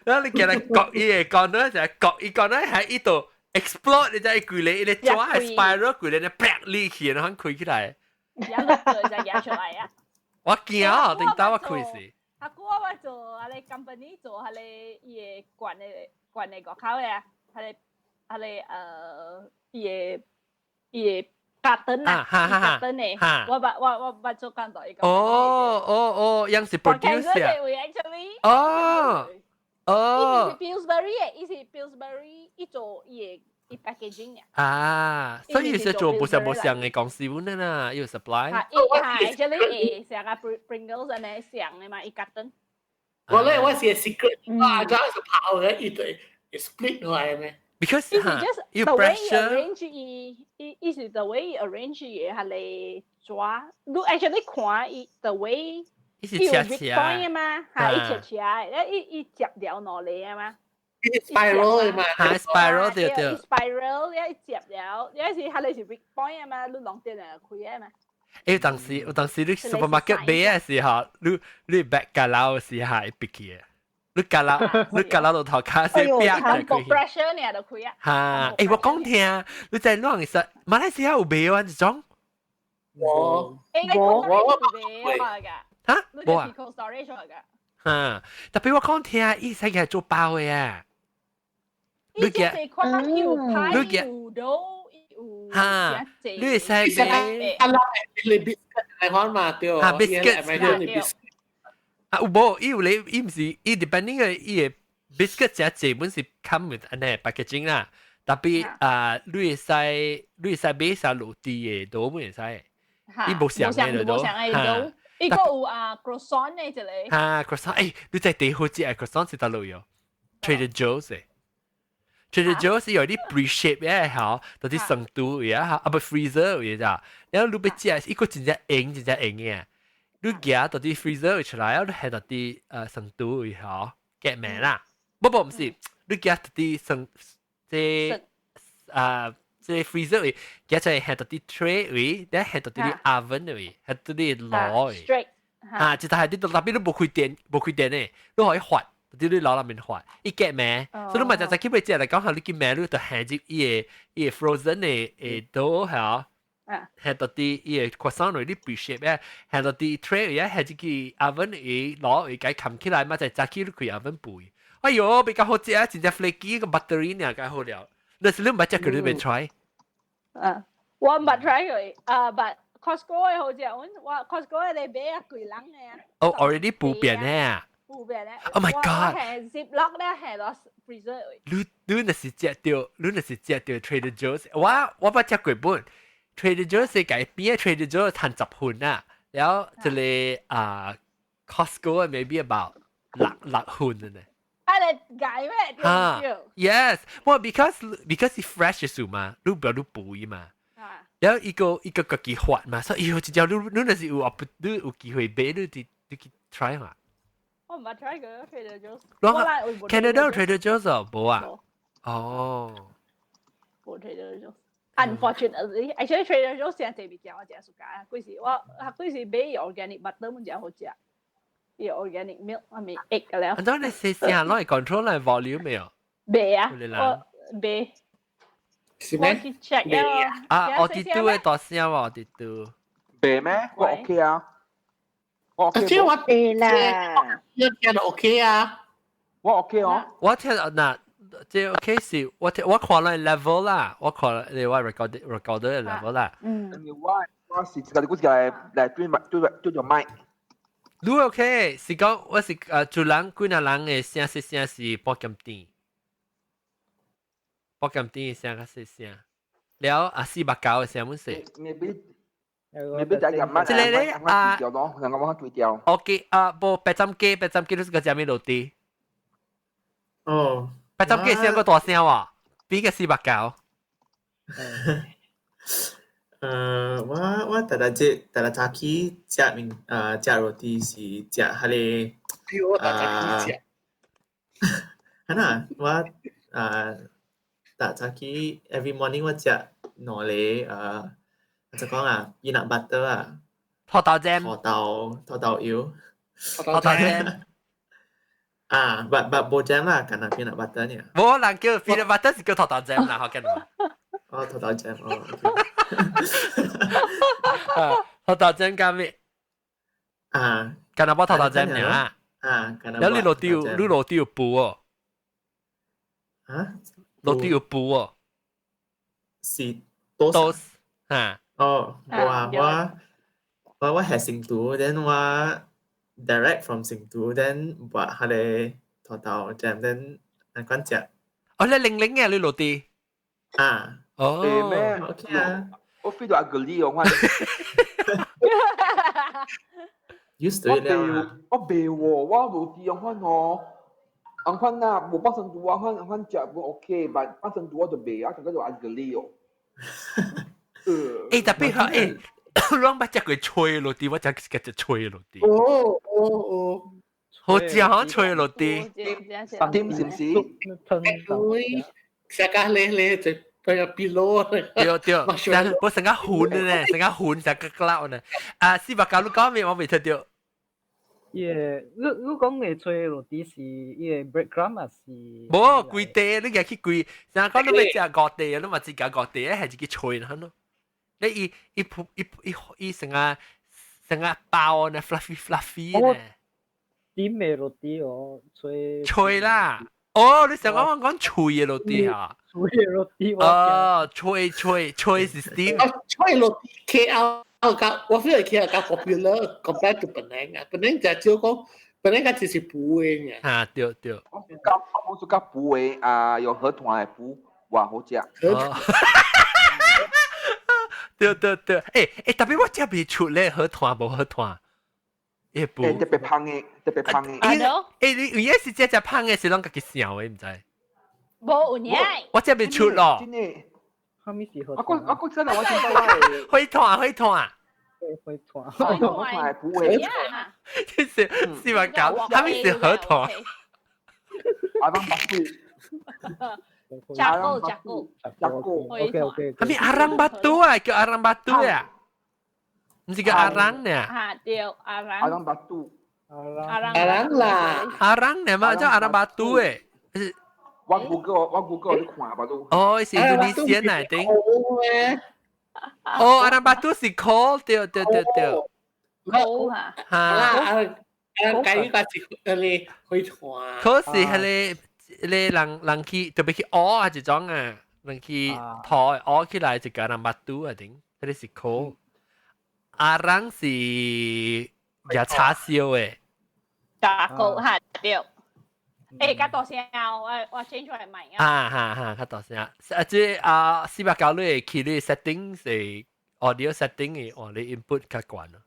然後你叫來割伊個罐咧，就割伊罐咧喺伊度 explode，你知伊規個伊個紙係 spiral 規個咧啪裂去，然後開起來。一落就夾出來啊！我驚啊！頂到我開始。阿哥我做阿你 company 做阿你伊個罐的罐的外口的啊，阿你阿你伊個伊個 carton 啊，carton 的，我捌我我捌做工到伊個。哦哦哦，樣是 produce 啊。哦哦。伊是 Pillsbury 的，伊是 Pillsbury，伊做伊個。伊 packaging 啊，所以是做無相無相的公司本啦，有 supply。啊，伊啊，actually 會成個 Pringles 按呢上的嘛，伊 carton。我咧我是 secret，啊，就係跑嘅一堆 split 落來咩？Because 伊是 just the way arrange 伊伊伊是 the way arrange 伊係嚟抓，你 actually 看伊 the way 伊是切切啊嘛，係伊切切，伊伊接了落嚟啊嘛。 spiral 嘛，嚇 spiral 對對。 spiral 一接了，有時係你是 weak point 啊嘛，你兩點就開啊嘛。誒，當時有當時你 supermarket 買嘅時候，你你白咖撈時候會逼起嘅，你咖撈你咖撈到頭卡先逼就開。 pressure 呢就開啊。嚇！誒，我講聽，你在亂其實馬來西亞有賣啊這種？冇。冇我賣㗎。嚇？冇啊。 storage 㗎。嚇！特別我講聽，伊使係做包嘅啊。你這款有派有 dough 有哈，你會使買啊啦，你 biscuit 來看嘛對。哈 biscuit 啊有無？伊有咧，伊毋是伊 depending 嘅伊個 biscuit 食濟本是 come with 按呢 packaging 啦。特別啊，你會使買啥 roti 的都會使。伊無相嘅都，嚇。伊個有啊 croissant 呢一個。哈 croissant，誒，你在地好食 croissant 是佗落喲？Trader Joe's 嘅。Trader Joe's 有啲 pre-shape 嘅嚇，到啲生度嘅嚇，啊不 freezer 嘅咋？然後你欲食，伊個真正硬真正硬嘅，你夾到啲 freezer 出來，你係到啲生度嘅嚇，夾面啦。不不毋是，你夾到啲生這啊這 freezer 位，夾出來係到啲 tray 位，然後係到啲 oven 位，係到啲爐位。啊，就係啲特別你無開電，無開電嘅，你可以發。啲你攞內面發，伊夾咩？所以你咪就就去買食來講下，你去買你就下入伊個 frozen 的的 dough 嚇，下到啲伊個 croissant 落你 pre-shape 咧，下到啲 tray 啊，下入去 oven 伊攞伊解冚起來，嘛就早起你開 oven 肥。哎喲，比較好食啊，真正 flaky 個 buttery 呢，較好了。那是你毋捌食過，你未 try？啊，我毋捌 try 過，啊，but Costco 的好食，我 Costco 的你買啊幾人的啊。哦，already 普遍的。普遍咧。 Oh my god！係 Ziploc 咧，係落 freezer。你若是食到，你若是食到 Trader Joe's，我捌食過本 Trader Joe's 改邊 Trader Joe's 趁10分啊，然後這個啊 Costco maybe about 6分呢。啊，你解咩？哈，yes，我 because 是 fresh 嘅嘛，你不要你補嘛。然後一個一個自己發嘛，所以以後就你若是有你有機會買，你就你去 try 嘛。我毋捌 try 過 Trader Joe's。 Canada Trader Joe's 無啊？哦。無 Trader Joe's。Unfortunately, actually Trader Joe's 誠濟物件我誠喜歡，幾時我啊幾時買 organic butter 本誠好食，伊 organic milk 啊咪 egg 了。按怎你細聲攏會 control 來 volume 沒有？袂啊，我袂。是咩？我去 check 啊。啊，我啲都會大聲喎，我啲都。袂咩？我 OK 啊。我 OK。即係我對啦，一聽就 OK 啊。我 OK 哦。我聽嗱，這 OK 是，我聽我看來 level 啦，我看你我 recorder level 啦。嗯。我是自己我自己來對麥對對住麥。你 OK 是講我是主人幾若人的聲細聲是半減點，半減點的聲較細聲，了啊489的聲本細。未必就入乜？這個咧啊，兩個我對調。 OK 啊，無白斬雞，白斬雞你是個食咩 roti？哦，白斬雞聲個大聲喎，比個489。我逐逐日逐逐早起食麵啊，食 roti 是食彼個我逐早起食。哈呐，我啊，逐早起 every morning 我食兩個啊，怎講啊，peanut butter 啊，塗豆醬，塗豆油，塗豆醬。啊，but 無 jam 啦，干焦 peanut butter 呢。無人叫 peanut butter 是叫塗豆醬啦，好見無？哦，塗豆醬哦。啊，塗豆醬加咩？啊，干焦包塗豆醬爾啊？啊，干焦。然後你 roti 有你 roti 有布哦？啊？ roti 有布哦？是多哈？哦，無啊，我係成都，then 我 direct from 成都，then 抹彼個塗豆醬，then 難關食。哦，你零零嘅你 roti？啊。哦。咩？OK 啊。我 feel 到 ugly 哦，我。 Used to it 了。我袂喎，我 roti 樣款哦，樣款啊，無半成度啊，款款食不 OK，但半成度我就袂啊，感覺就 ugly 哦。欸，特別嚇欸，攏捌食過脆 roti，我食過隻脆 roti。哦哦哦，好食嚇脆 roti。點是唔是？對，食甲咧咧就佢有變咯。對對，但我成個粉呢，成個粉成個膠呢。啊，489你講咩？我未聽到。伊個你講的脆 roti 是伊個 breadcrumb 還是？無規塊，你舉去規，成講你欲食五塊，你嘛只食五塊，係一個脆咯。你伊伊鋪伊伊伊成個成個包呢，fluffy fluffy 呢。點的 roti 哦，脆。脆啦，哦，你想講講脆嘅 roti 啊？脆嘅 roti。哦，脆脆脆是 steam。脆 roti KL 較我 feel KL 較 popular compared to Penang 啊，Penang 就少講，Penang 較就是薄嘅。啊，對對。我我冇較薄嘅啊，有河豚嘅薄，哇，好食。對對對，欸欸，特別我食袂出咧，河豚無河豚。也不特別芳嘅，特別芳嘅。欸，你有影是這隻芳嘅，是攏家己想嘅，毋知。無有影。我食袂出咯。真的。啥物是河我我我真係我見到我。火炭火炭。火炭。火炭不會。這是是嘛搞？啥物是河豚？ Arang batu。 Charcoal charcoal。 Charcoal。 OK OK。啥物 arang batu 啊？叫 arang batu 啊？毋是叫 arang 呢？啊對，arang。 Arang batu。 Arang。 Arang 啦。 Arang 呢嘛，叫 arang batu 誒。我 Google 我 Google 你看吧都。哦，是印度尼西亞嚟的。哦，arang batu 是 coal，對對對對。 Coal 哈。哈。啊，雞個是迄個火炭。可是彼个彼个人人去特別去挖啊一種啊，人去土挖起來就叫 arang batu 啊頂，彼個是 coal。Arang 是也叉燒的。 Charcoal 哈對。欸，較大聲，我我 change 出來麥啊。啊哈哈，較大聲。啊，這啊490你會去你 setting 是 audio setting 的，哦，你 input 較懸咯。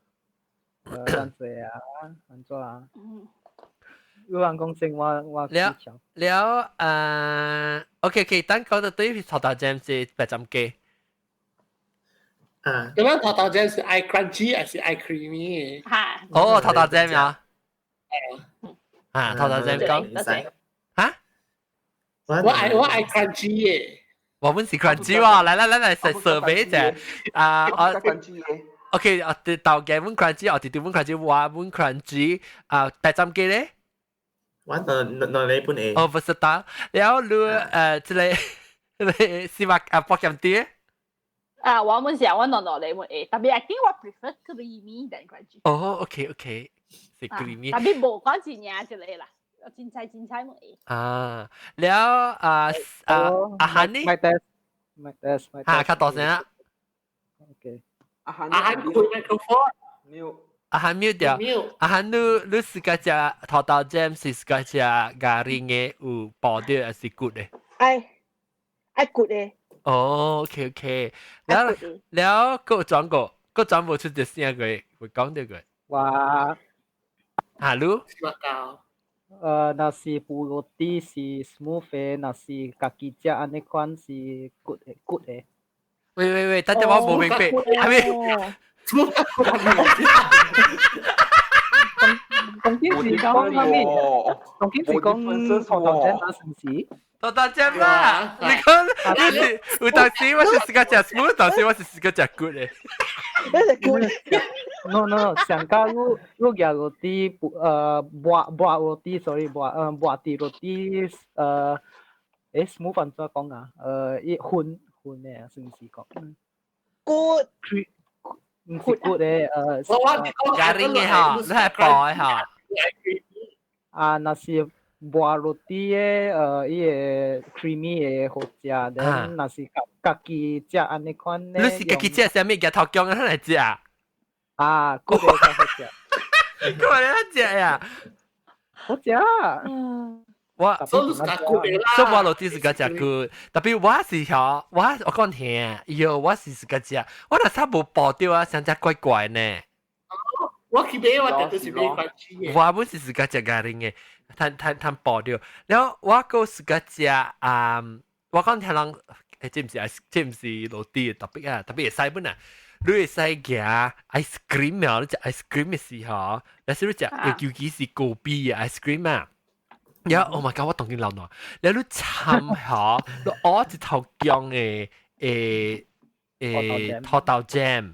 安怎啊？安怎啊？有人講真我我了了誒，OK OK，等講到對頭頭針是白斬雞。啊，咁樣頭頭針是愛 crunchy 還是愛 creamy？嚇！哦，頭頭針啊。啊，頭頭針講。嚇？我愛我愛 crunchy 嘅。我們是 crunchy 喎，來來來來，食 survey 者。啊，我 OK，啊，豆嘅阮 crunchy，我弟弟阮 crunchy，我阮 crunchy，啊，白斬雞咧？我兩兩禮本會。哦，不是打，然後你這個這個是嘛啊，博鹹啲？啊，我們是我兩兩禮本會，特別 I think 我 prefer creamy than crunchy。哦，OK OK，是 creamy。特別無講真正一個啦，凊彩凊彩會。啊，了啊啊阿韓呢？ Mic test mic test mic。嚇，較大聲啊！OK。阿韓阿韓開 microphone。 Mute。阿韓 mute 掉。阿韓你你自家食土豆醬是自家食 garing 的有薄的還是骨的？愛愛骨的。哦，OK OK，了了，閣轉過，閣轉無出隻聲過，會講到過。哇！哈囉。若是薄 roti 是 smooth 的，若是家己食按呢款是骨的骨的。喂喂喂，等陣我無明白，係咪？重點是講啥物？重點是講土豆醬啊，是毋是？土豆醬啦！你講你是有當時我是自家食 smooth，當時我是自家食骨的。你是骨。 No no，上加你你夾 roti 薄薄 roti，sorry 薄薄啲 roti 誒 smooth 按怎講啊？伊粉粉的，是毋是講？骨。毋是骨的，garing 的吼，你係薄的吼。啊，若是薄 roti 的，伊個 creamy 的好食，then 若是家家己食按呢款咧。你是家己食啥物？夾頭薑啊來食？啊，骨的較好食。骨的好食呀？好食。我所以我 roti 是較食骨，特別我是吼，我我講聽，喲，我是自家食，我若啥無薄掉啊，想食怪怪呢。我去買，我就是買 crunchy 我本是自家食 garing 的，趁趁趁薄掉。然後我閣自家食啊，我講聽人，欸，這毋是這毋是 roti 的特別啊，特別會使本啊。你會使夾 ice cream 啊？你食 ice cream 的時候，若是你食，尤其是果啤的 ice cream 啊。然後 oh my god！我當今流汗，然後你摻下，你挖一頭薑的誒誒土豆醬，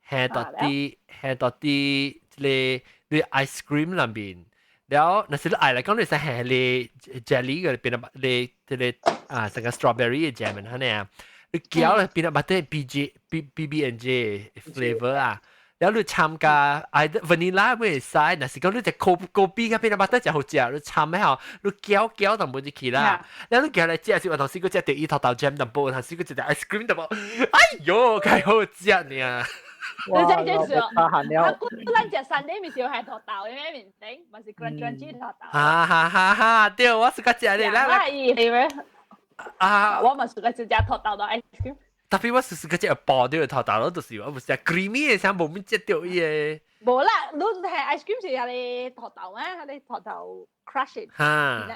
下到啲下到啲這個你 ice cream 內面，然後若是你愛來講，你使下你 jelly 個變得你這個啊成個 strawberry 的 jam 按呢啊，你攪咧變得 butter B J B B B and J flavor 啊，然後你摻加 either vanilla 會使，若是講你隻咖咖啡佮 peanut butter 就好食，你摻咩吼，你攪攪淡薄入去啦。然後你夾來食時，有當時閣食著伊土豆 jam 淡薄，有當時閣食著 ice cream 淡薄，哎喲，較好食呢。你知這是啊，啊，咱食 sundae 咪是有係土豆嘅咩面頂，咪是 crunchy 土豆。哈哈哈哈！對，我是較食咧，來來，伊係咩？啊，我嘛是較食土豆的 ice cream。 Tapi 我是個食薄掉土豆咯，就是我毋是食 creamy 的，啥無物食著伊个。無啦，你係 ice cream 是係個土豆啊，係個土豆 crush。哈。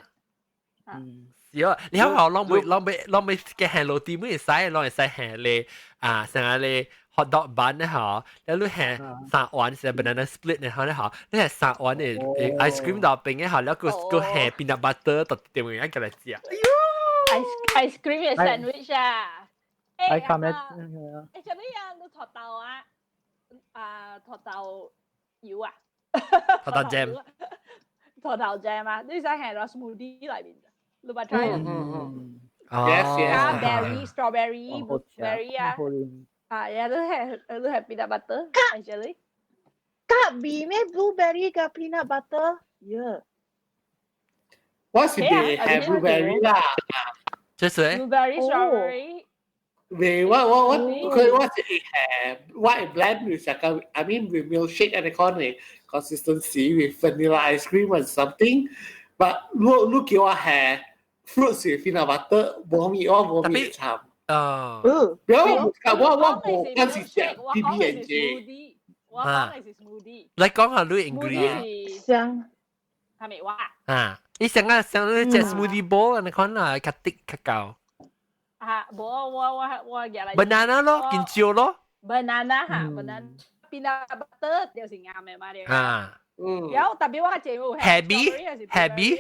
嗯。是哦，你好好，攏袂攏袂攏袂嘅係 roti 會使，攏會使係咧啊，成個咧 hot dog bun 咧嗬，你係三碗是 banana split 咧，嗬咧嗬，你係三碗嘅 ice cream 到冰嘅嗬，然後個個係 peanut butter 到點樣樣嚟食。哎喲，ice cream 嘅 sandwich 啊！誒，咁樣，誒，做咩啊？你土豆啊？啊，土豆油啊？土豆 jam。土豆 jam 啊？你使係落 smoothie 裏面，你捌 try 啊？嗯嗯。 Yes. 加 berry、strawberry、blueberry 啊。啊，也都係都係 peanut butter actually。加味咩 blueberry 加 peanut butter？Yeah。我是袂係 blueberry 啦。這是 blueberry strawberry。未，我我我佢我是係我係 blend with 成個，I mean with milkshake and the consistency with vanilla ice cream or something。But 你你叫我係 fruits with peanut butter，無味我無味摻。啊，不要我我我無嗰時食 PB&J。我講嘅是 smoothie。來講下你 ingredient。香。係咪話？啊，你想啊想你食 smoothie bowl，你看啊，較滴較厚。啊，無我我我入嚟。 banana 咯，香蕉咯。 banana 哈，banana peanut butter 就是啱嘅嘛，啊，嗯。有 tapi 我這有 heavy heavy。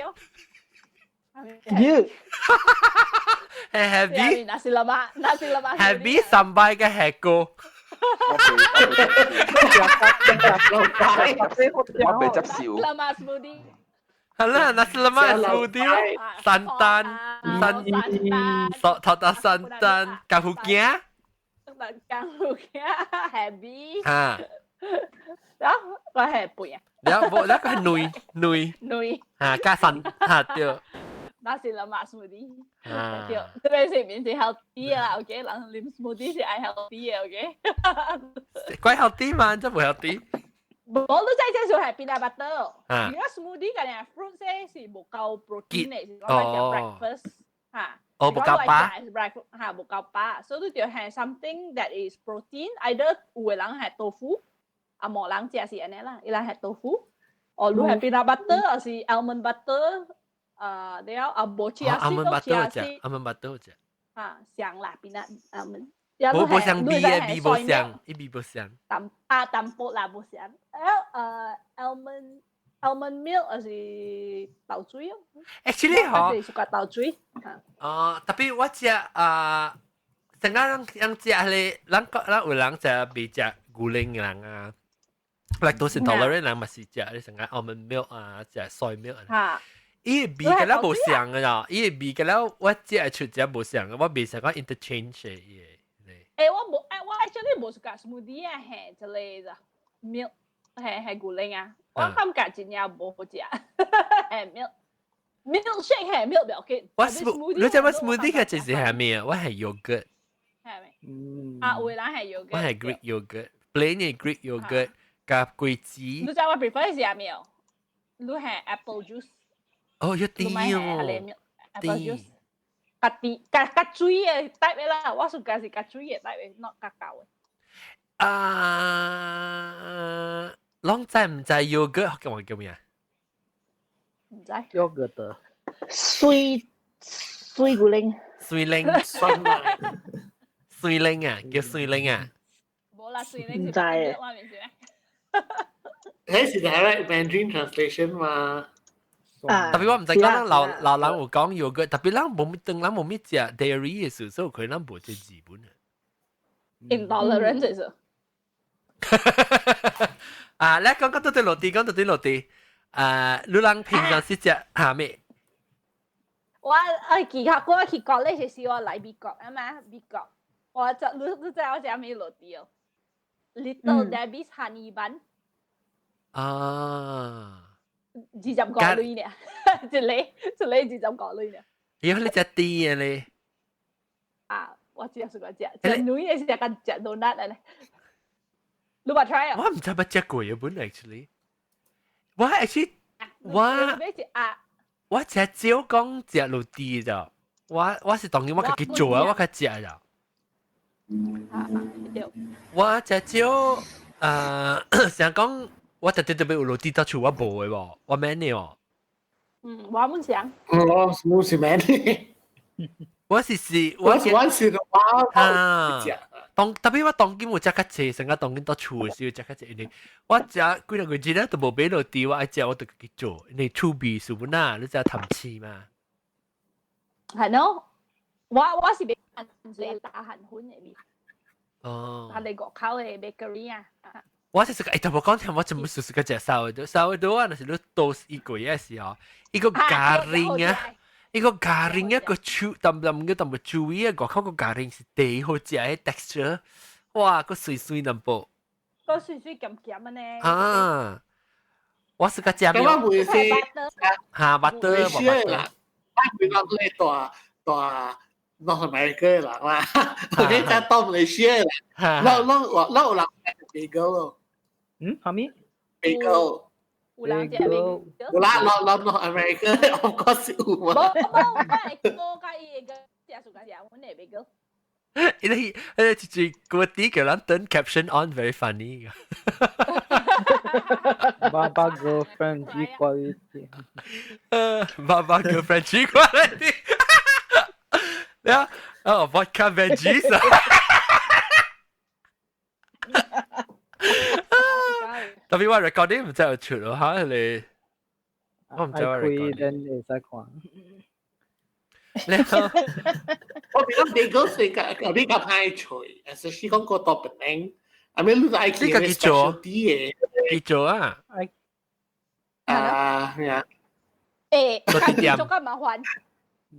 You。係 heavy。 Nasi lemak nasi lemak。 Heavy sambal 嘅係個。我被執笑。 Lemak smoothie。係啦，nasi lemak smoothie 咯，santan 三索頭打 santan 加福鏡。加福鏡 heavy。啊。然後我係背啊。然後無那個係奶奶。奶。啊，加神嚇對。 Nasi lemak smoothie。對，這邊是面是 healthy 啦，OK，人啉 smoothie 是愛 healthy 嘅，OK。怪 healthy 嘛，真無 healthy。無，你知這就係 peanut butter。如果 smoothie 嘅咧，fruit 咧是無夠 protein 嘅，是講嚟食 breakfast 嚇。哦，無夠飽。 breakfast 嚇，無夠飽，所以你就係 something that is protein，either 有嘅人係豆腐，啊無人食是按呢啦，伊人係豆腐，哦，你係 peanut butter，還是 almond butter，啊，了啊無 chia seed 都 chia seed。 almond butter 食。啊，香啦，peanut almond。無無像味嘅味無像，伊味無像。淡啊淡薄啦，無像。almond milk 還是豆水哦。 Actually 嗬，是個豆水。哦，tapi 我食啊，成個人人食咧，人人有人食未食牛奶嘅人啊，lactose intolerant 人嘛是食咧成個 almond milk 啊，食 soy milk 啊。伊味個了無像嘅咋，伊味個了我食出只無像，我未想講 interchange 嘅伊。誒，我無誒，我 actually 無是講 smoothie 啊，係一個 milk 係係牛奶啊，我感覺真正無好食，係 milk。milkshake 係 milk 不要緊。我 smoothie，你知我 smoothie 嘅就是係咩啊？我係 yogurt。係咪？嗯。啊，有人係 yogurt。我係 Greek yogurt，plain 嘅 Greek yogurt 加果汁。你知我 prefer 是咩？你係 apple juice。哦，有甜哦。 apple juice。較甜，較較水嘅 type 嘅啦，我 suka 是較水嘅 type 嘅，not 較厚嘅。啊，攏知唔知 yogurt 叫我叫咩啊？唔知。 yogurt。水水牛奶。水奶。酸奶。水奶啊，叫水奶啊。無啦，水奶唔知啊。我面是咩？迄是 direct Mandarin translation 嘛？ Tapi 我毋知講咱老老人有講 yogurt， tapi 咱無當咱無物食 dairy 嘅時，所以可能咱無這字本啊。 Intolerant 就是。啊，來講講到對 roti，講到對 roti。啊，你人平常時食蝦米？我愛其他我去國咧，是我來美國啊嘛，美國。我就你你知我食咩 roti 哦？ Little Debbie's Honey Bun。25個鐳呢，一個一個25個鐳呢。咦，你食甜嘅咧？啊，我只係個食，食女嘅是食緊食 donut 咧。你捌 try 啊？我毋知捌食過啊，本 actually。我 actually 我我食少講食滷甜咋，我是當然我家己做啊，我較食咋。我食少想講我特別特別有滷甜到厝我無的喎，我免的哦。嗯，我毋想。我我是免的。我是是我我是我啊。當特別我當今有食較濟，成個當今到厝的時候食較濟，因為我食幾兩個月咧都無買滷甜，我愛食我就家己做，因為厝味是本啊，你知頭刺嘛。係喏，我是買打韓粉的味。哦。係你外口的 bakery 啊。我是個，欸，特別講聽，我全部是個食 sourdough，sourdough 啊，若是你 toast 伊過的時候，伊個 garing 啊。伊個 garing 一個chew，淡淡個淡薄 chewy 啊，外口個 garing 是第好食的 texture，哇，個水水淡薄。個水水鹹鹹的呢。啊，我是個食麵。我袂是哈，butter 無 butter。我會講咧大大 North America 的人啦，我哋在到馬來西亞啦，咱咱有咱有人食 bagel 咯。嗯，啥物？bagel。有人食 bagel。有啦，咱咱 North America of course 有嘛。無無，我會我佮伊個食暑假食阮的 bagel。伊咧，一個啲叫人等 caption on very funny。爸爸 girlfriend G quality。爸爸 girlfriend G quality。呀，哦，vodka veggies。特別我 recording 毋知有出咯嚇，你我毋知我 recording。會使看。你我比較 bagel 是個比較歹脆，是是講個多本領，啊咩你愛去你家己做啲嘅，己做啊？啊咩啊？欸，家己做較麻煩。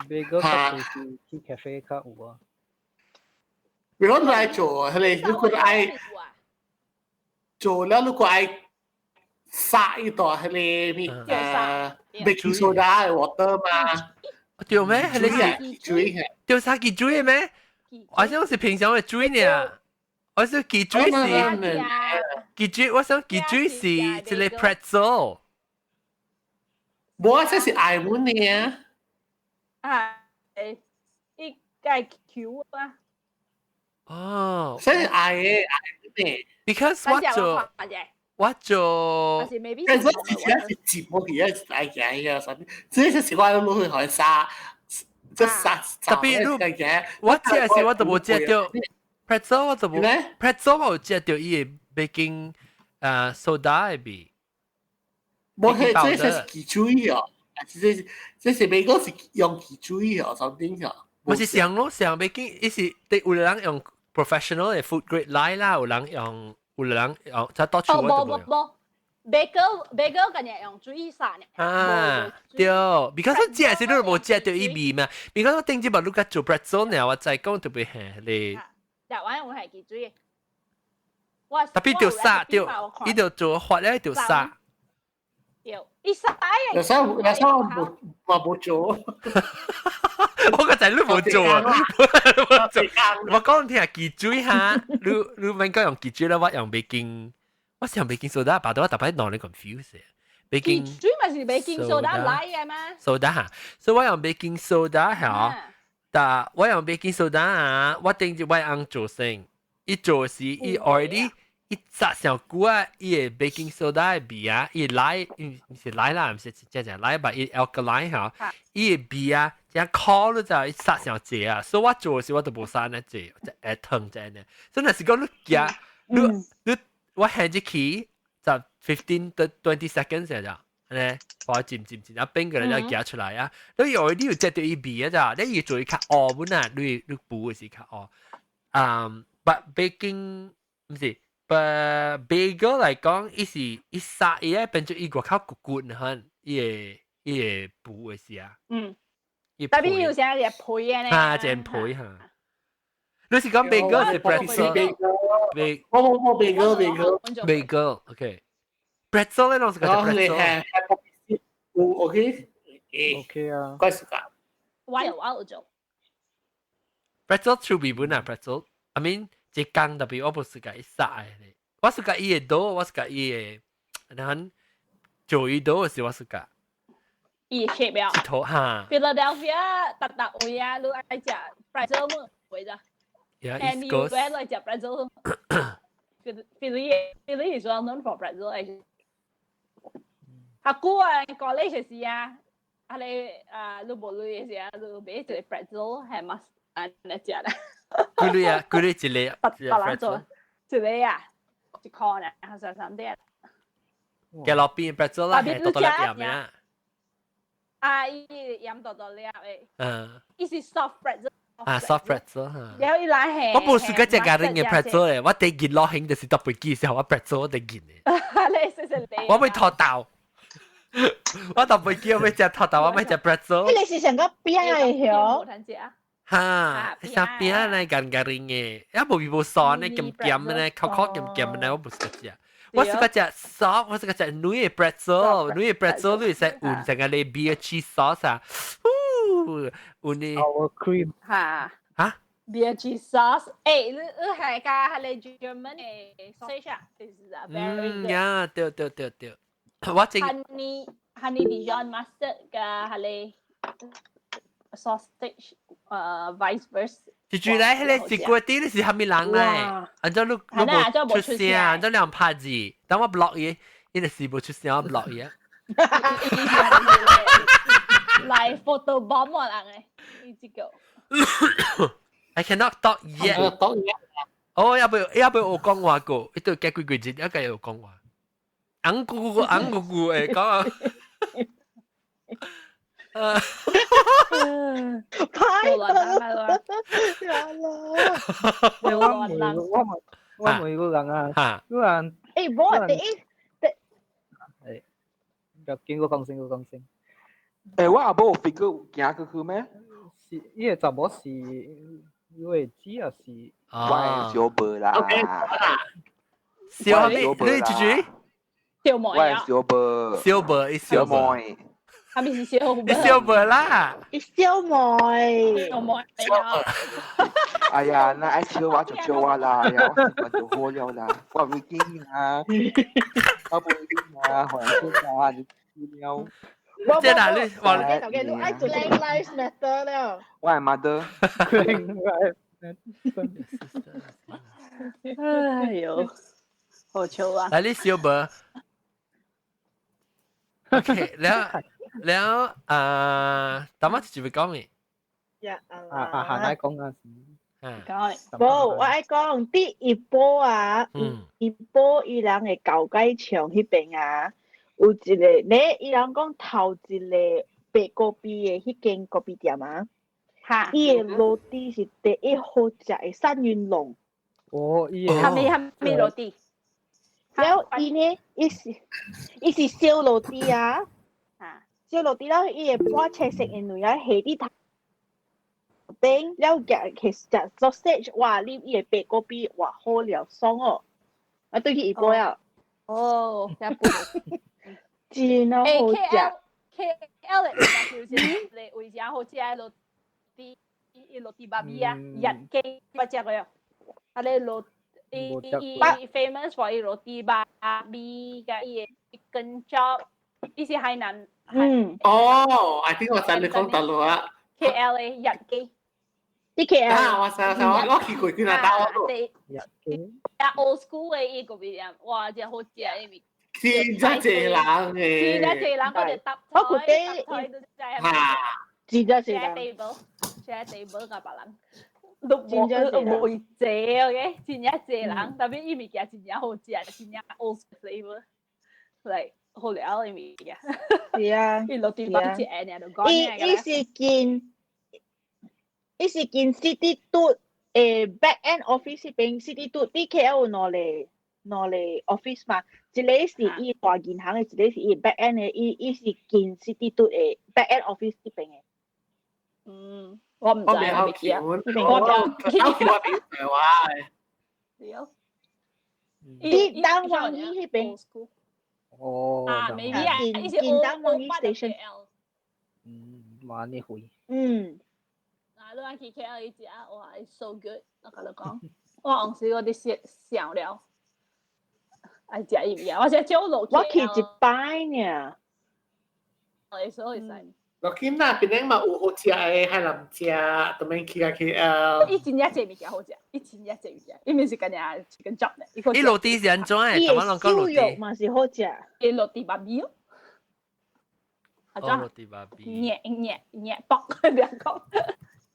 bagel 較是去 cafe 較有啊。如果你愛做，係你如果愛做了，如果愛撒一朵係你咩baking soda water 嘛？對咩？係你是水嘅，對啥記水嘅咩？我想是平常嘅水呢。我想記水是記水，我想記水是一個 pretzel。無啊，這是愛滿呢。啊，誒，伊個 Q 啊。哦，這是愛的愛的。 Because 我做我做，但是之前是節目而家愛嘅啊，啥物？這是我攏去學沙，這沙特別你我食時我都無食著 pretzel，我都無 pretzel 我有食著伊的 baking soda 的味。無係，這是汽水哦，這這是美國是用汽水哦，something 哦。毋是上咯，上 baking，伊是對有人用 professional 的 food grade 來啦，有人用。有人用，就到處我都無。無無，bagel bagel 今日用水撒呢。啊，對，because 我食時你無食著伊味嘛，because 我頂日嘛你甲做 pretzel 呢，我再講特別係你。台灣有係汽水。我特別著撒對，伊就做發咧就撒。對，伊撒嘅。有時有時我無我無做。我個仔你無做啊！無做。我講聽汽水哈，你你免講用汽水啦，我用 baking，我是用 baking soda，把到我特別弄你 confuse。baking 水咪是 baking soda 來嘅嘛？soda 哈，所以我用 baking soda 嚇，但我用 baking soda 啊，我頂住我翁做先，伊做時伊 already 伊紮上久啊，伊個 baking soda 的味啊，伊來毋是來啦，毋是真正來吧，伊 alkaline 嚇，伊個味啊，這烤了就伊殺上濟啊，所以我做時我都無殺那濟，就會疼這呢。所以若是講你夾，你你我行入去就 15 to 20 seconds 咋，呢，我漸漸漸啊冰過來就夾出來啊，你有你有食著伊味啊咋，你伊做較烏本啊，你你補的是較烏。嗯，but baking 毋是。but bagel 來講，伊是伊殺伊啊變做伊外口骨骨很，伊會伊會補的是啊。特別有時係皮嘅呢。啊，真皮哈。你是講 bagel 是 pretzel？ bagel，我我 bagel bagel bagel，OK。pretzel 咧，攏是個 pretzel。係係有 OK。 OK 啊。怪時間。我有我有做。 pretzel 趣味本啊，pretzel。I mean，這工特別我不是個伊殺的，我是個伊的 dough，我是個伊的，然後做伊 dough 是我是個。伊 shape 啊。一頭哈。 Philadelphia 特特位啊，你愛食 pretzel 麼？會咋 Yeah, East Coast. Anywhere 來食 pretzel。Philly Philly is well known for pretzel actually。阿姑啊，college 時啊，啊你啊，你無鐳的時啊，你買一個 pretzel 係 must 按呢食啦。幾鐳啊？幾鐳一個？別別人做一個啊，一箍呢，還是三點。嘅落邊 pretzel 啦，係多多粒鹽嘅。啊，伊鹽多多粒的。伊是 soft pretzel。啊，soft pretzel 嚇。然後伊來係。我無試過食家庭嘅 pretzel 嘅，我第一落興就是搭飛機時候，我 pretzel 我第見嘅。你食食你。我會脫豆。我搭飛機我欲食脫豆，我欲食 pretzel。你是上個餅的曉？哈，啥餅來乾乾嘅，也無味無酸的，鹹鹹的，口口鹹鹹的，我無適食。我是個食 soft，我是個食軟的 pretzel，軟的 pretzel 你會使換成個你 beer cheese sauce 啊，呼，換呢。 Sour cream。哈。哈？beer cheese sauce，誒，你你係加係你 German 的 sausage 啊？就是啊，very good。嗯呀，對對對對，我正。 Honey honey Dijon mustard 加係你 sausage，weißwurst。就住咧，彼個是過啲，你是蝦米人咧？按照你你無出聲，按照兩拍字，等我 block 伊，伊就是無出聲，我 block 伊啊。來 photo bomb 我人誒，呢這個。 I cannot talk yet。 talk yet。哦，要不要不我講話過？一對幾幾幾節，一個有講話。昂咕咕昂咕咕誒，講啊。派啦！我問我問我問個人啊，個人誒，冇第一第誒，入見過講先，過講先。誒，我阿母有 figure 行過去咩？是，伊個查某是，伊個姊啊是。我係小伯啦。小咩？你住住？小妹我係小伯。小伯，伊小妹。係咪是小妹？小妹啦。小妹。小妹。哎呀，那愛笑我就笑我啦，哎呀，我習慣就好了啦，我唔會驚啊，我唔會驚啊，還笑啊，你知了。即係嗱，你話你愛做 Black Lives Matter 了。我係 mother。哎呦，好笑啊！嚟你小妹。OK，แล้วแล้ว啊，大媽就會講咩？呀啊啊，下奶講啊。講。無，我愛講佇怡保啊，怡保伊人的舊街場彼邊啊，有一個，咧伊人講頭一個白果比的彼間咖啡店啊，伊的 roti 是第一好食的三雲龍。哦，伊的。蝦米蝦米 roti？了伊呢，伊是伊是燒 roti 啊，燒 roti 了伊會半切色的卵啊，下佇頭頂了夾去食 sausage，哇！你伊的白果比哇好了爽哦，啊對去怡保了。哦，真好食。 K L 的就是你為啥好食的 roti？伊 roti 巴比啊，日記捌食過啊？啊你 roti 伊伊 famous for 伊 roti 巴比佮伊的 chicken chop，伊是海南。嗯。哦，I think 我知你講佗落啊。 K L 的日記。啲 K L 啊，我知我我去過幾若兜。日記。啊，old school 的伊個味店，哇，真好食的物。真正濟人的。真正濟人，我就搭我覺得嚇，真正濟人。 share table，share table 佮別人。都無無會濟，OK，真正濟人，特別伊物件真正好食，真正 old flavor，like 好料的物件。是啊。伊落地方食爾就講。伊伊是近，伊是近 City 嘟誒 back end office 彼邊 City 嘟，佇 KL 有兩個兩個 office 嘛，一個是伊大銀行的，一個是伊 back end 的，伊伊是近 City 嘟的 back end office 彼邊的。嗯。我唔知，我未我未記啊。我我去我表台話。對。啲單王伊那邊。哦。啊，maybe 啊，伊是近單王伊 station。嗯，哇，你會。嗯。啊，你講去 KL 伊食，哇，it's so good！我共你講，我往時我佇想了，愛食伊物件，我食少落。我去一擺爾。會使會使。落去那邊嘛有好食的海南食，當面去啊 KL。伊真正濟物件好食，伊真正濟物件，伊毋是干焦 chicken chop 咧。伊 roti 是按怎的？台灣人講 roti。燒肉嘛是好食。伊 roti 芭比哦。哦，roti 芭比。熱熱熱爆兩個。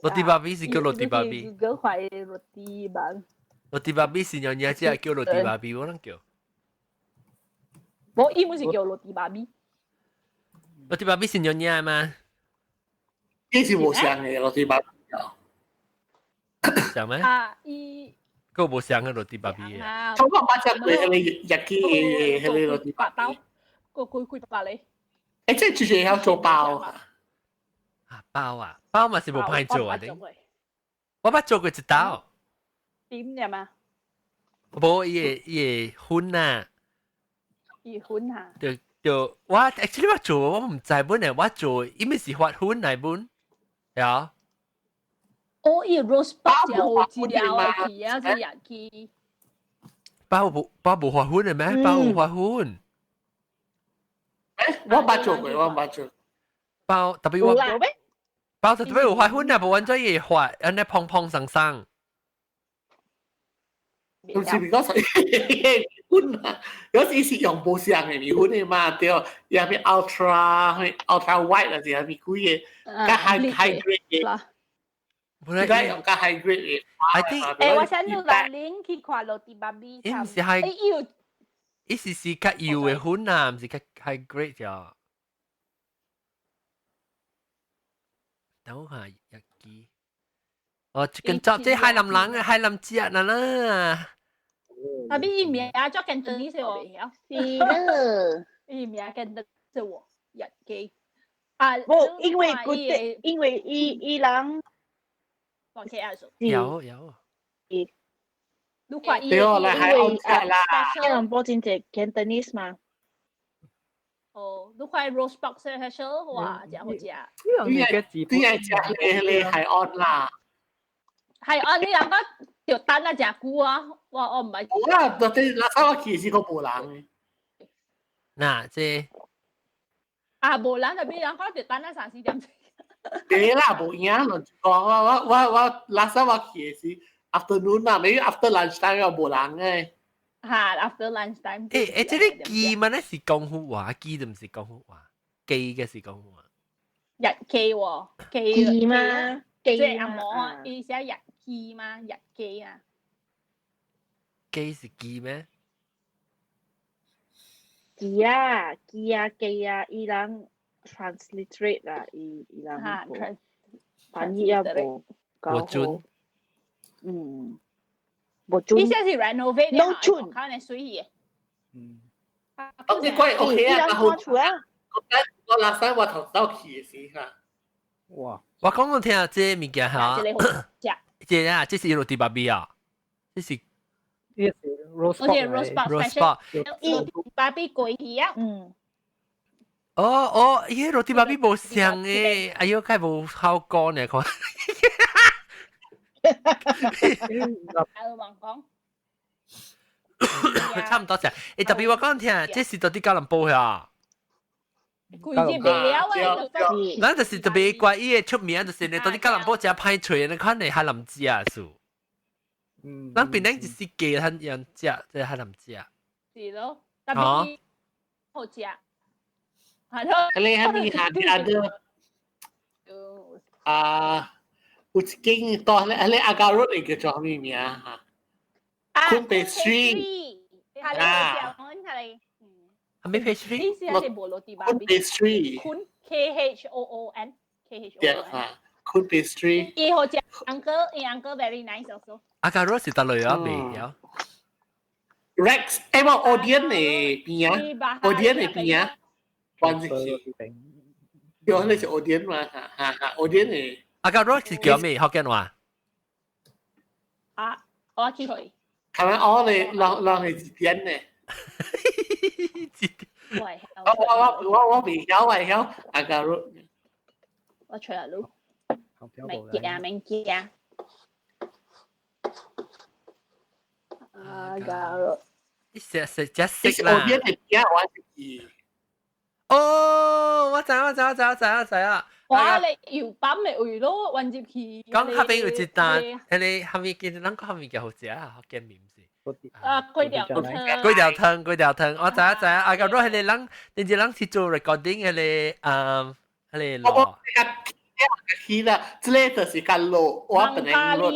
roti 芭比是叫 roti 芭比。個塊 roti 芭。 roti 芭比是娘娘只叫 roti 芭比，我攏叫。無，伊毋是叫 roti 芭比。 roti 芭比是娘娘嗎？呢是無相的 roti 芭比。像咩？啊，伊。個無相嘅 roti 芭比啊。我捌食過彼個日記的彼個 roti 芭比。個幾幾百咧？欸，這就是會曉做包啊！啊，包啊，包嘛是無歹做啊！我捌做過一道。點嘅嘛？無，伊個粉啊。伊粉啊。對對，我 actually 我做我毋知本來我做，伊毋是發粉來本，呀。哦，伊 rose 包真好食了，去啊，是日記。包無包無發粉的咩？包有發粉。欸，我捌做過，我捌做。包特別我包特別有發粉啊，無按怎伊會發，按呢蓬蓬鬆鬆。唔是講說粉啊，有時是用無相的麵粉的嘛，對，伊啥物 ultra ultra white 還是啥物鬼的，較 high high grade 的。本來用較 high grade 的。 I think 欸，我想你來拎去看 roti 芭比。伊毋是 high，伊是較幼的粉啊，毋是較 high grade 啫。等我看日記。哦，這個這這海南人的海南食啦啦。啊，比伊名做 Cantonese 我袂曉。是咯。伊名 Cantonese 喎，日記。啊，無，因為佢，因為伊伊人。講起來說。有有。你看伊，對哦，來海岸菜啦。吉隆坡真濟 Cantonese 嘛。哦，你看 roast pork special，哇，真好食。對對愛食彼個海岸啦。海岸你人講就等啊誠久啊，我毋捌。我到底垃圾我去時個無人的。嗱，這啊，無人就比人講就等啊三四點鐘。對啦，無影咯，講我我我我垃圾我去時 afternoon 啦，maybe after lunch time 又無人嘅。嚇，after lunch time。欸欸，這個記嘛，那是廣府話，記就毋是廣府話，記嘅是廣府話。日記喎，記記嘛，即係阿嬤伊寫日記嘛，日記啊。記是記咩？記啊，記啊，記啊，伊人 transliterate 啦，伊伊人翻譯也無無準。嗯，無準。伊這是 renovate 農村，看你水嘅。嗯。哦，你講 OK 啊，然後厝啊。我拉山我頭走去的時嚇。哇！我講講聽下這物件嚇。這啊，這是 roti 芭比啊，這是。這是 roast 我是 roast pork roast pork。伊芭比過去啊。嗯。哦哦，伊 roti 芭比無像誒，哎喲，較無好講呢，看。阿王講。差唔多啫。欸，特別我講聽，這是到底吉隆坡呀？規日袂了啊！咱就是特別怪伊的出名，就是你到底吉隆坡誠歹揣，你看你海南食數。嗯。咱檳城就是雞很樣食，這海南食。是咯，特別好食。係咯。你係咪下啲阿啊，有一間到咧，咧 Agar Road 嚟叫做咩名啊？Koon Pastry。啊。係咩 pastry？呢是係無 roti 芭比。Koon Pastry。 Koon K H O O N K H O O N。啊，Koon Pastry。伊好食，uncle，伊 uncle very nice also。 Agar Road 是佗落啊？未了。 Rex，欸，我 Odeon 的邊啊，Odeon 的邊啊，關係是，對，那是 Odeon 嘛，哈哈哈，Odeon 的。Agar rot 是叫咩？福建話？啊，我去去。係咪我哋落落去字典呢？喂，我未曉，我曉 agar rot。我吹下路。明記啊，明記啊。Agar rot。食食只食啦。我邊係邊我是。哦，我知我知我知我知我知啊！哇！你搖板咪會咯，混入去。講下邊有一單，迄個下面見咱講下面叫好食啊，福建麵是。啊，粿條湯。粿條湯，粿條湯，我知我知啊！啊，個若迄個人，你這人是做 recording 迄個啊，迄個我去啦，這個就是較老，我本來老。